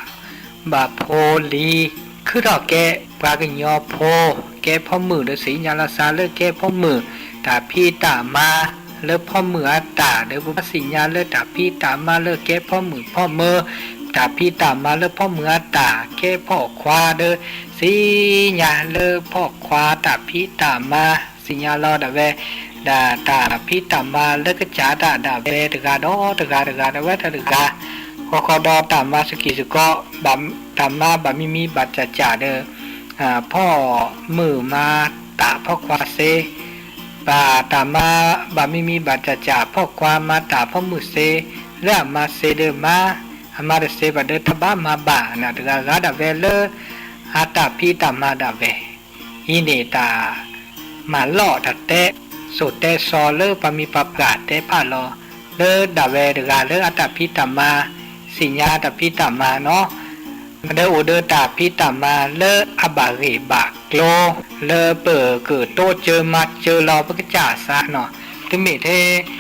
ဘၣ်ဖိလံၤ ခုးထီၣ်ကဲပှၤကညီဖိ ကဲဖီမုၢ်ဒီးသ့ၣ်ညါလီၤသးလၢကဲဖီမုၢ်, တၢ်ဖံးတၢ်မၤလၢဖီမုၢ်အတၢ်ဒီး ပဘၣ်သ့ၣ်ညါလၢတၢ်ဖံးတၢ်မၤလၢကဲဖီမုၢ်ဖီမၢၤ, တၢ်ဖံးတၢ်မၤလၢဖီမုၢ်အတၢ် ကဲဖီၣ်ခွါဒီး သ့ၣ်ညါလၢဖီၣ်ခွါတၢ်ဖံးတၢ်မၤ သ့ၣ်ညါလီၤဒၣ်ဝဲ ဒၣ်တၢ်ဖံးတၢ်မၤလၢကစၢ်တၢ်ဒၣ်ဝဲတဂၤဒီးတဂၤ တဂၤဒီးဝဲတဂၤ, ဃီဃီဒီးတၢ်မၤစကံၢ်စကီး တၢ်မၤဘၣ်မံမံဘၣ်စၢ်စၢ်ဒီး ဖီမုၢ်မၤတၢ်ဖီခွါစ့, ဘၣ်တၢ်မၤဘၣ်မံမံဘၣ်စၢ်စၢ် ဖီခွါမၤတၢ်ဖီမုၢ်စ့, လၢအမၤစ့ဒီးမၤ, အမၤတစ့ဘၣ်ဒီးတဘၣ်မၤဘၣ်, တဂၤဂၤဒၣ်ဝဲလၢ အတၢ်ဖံးတၢ်မၤဒၣ်ဝဲ အံၤန့ၣ်တၢ်မၤလီၢ်တၢ်တဲ စိာ်တဲစီၤလၢပှၤမံၤပှၤပှၢ်တဲဖးလီၤ လၢဒၣ်ဝဲတဂၤလၢအတၢ်ဖံးတၢ်မၤ သ့ၣ်ညါတၢ်ဖံးတၢ်မၤနီၤ, ဒီးအိၣ်ဒီးတၢ်ဖံးတၢ်မၤလၢအဘၣ်ဂ့ၢ်ဘၣ်ကျိၤ လၢပကတိစၢၤမၤစၢၤလီၤပကစၢ်အသးနီၤ, တမ့ၢ်ထဲ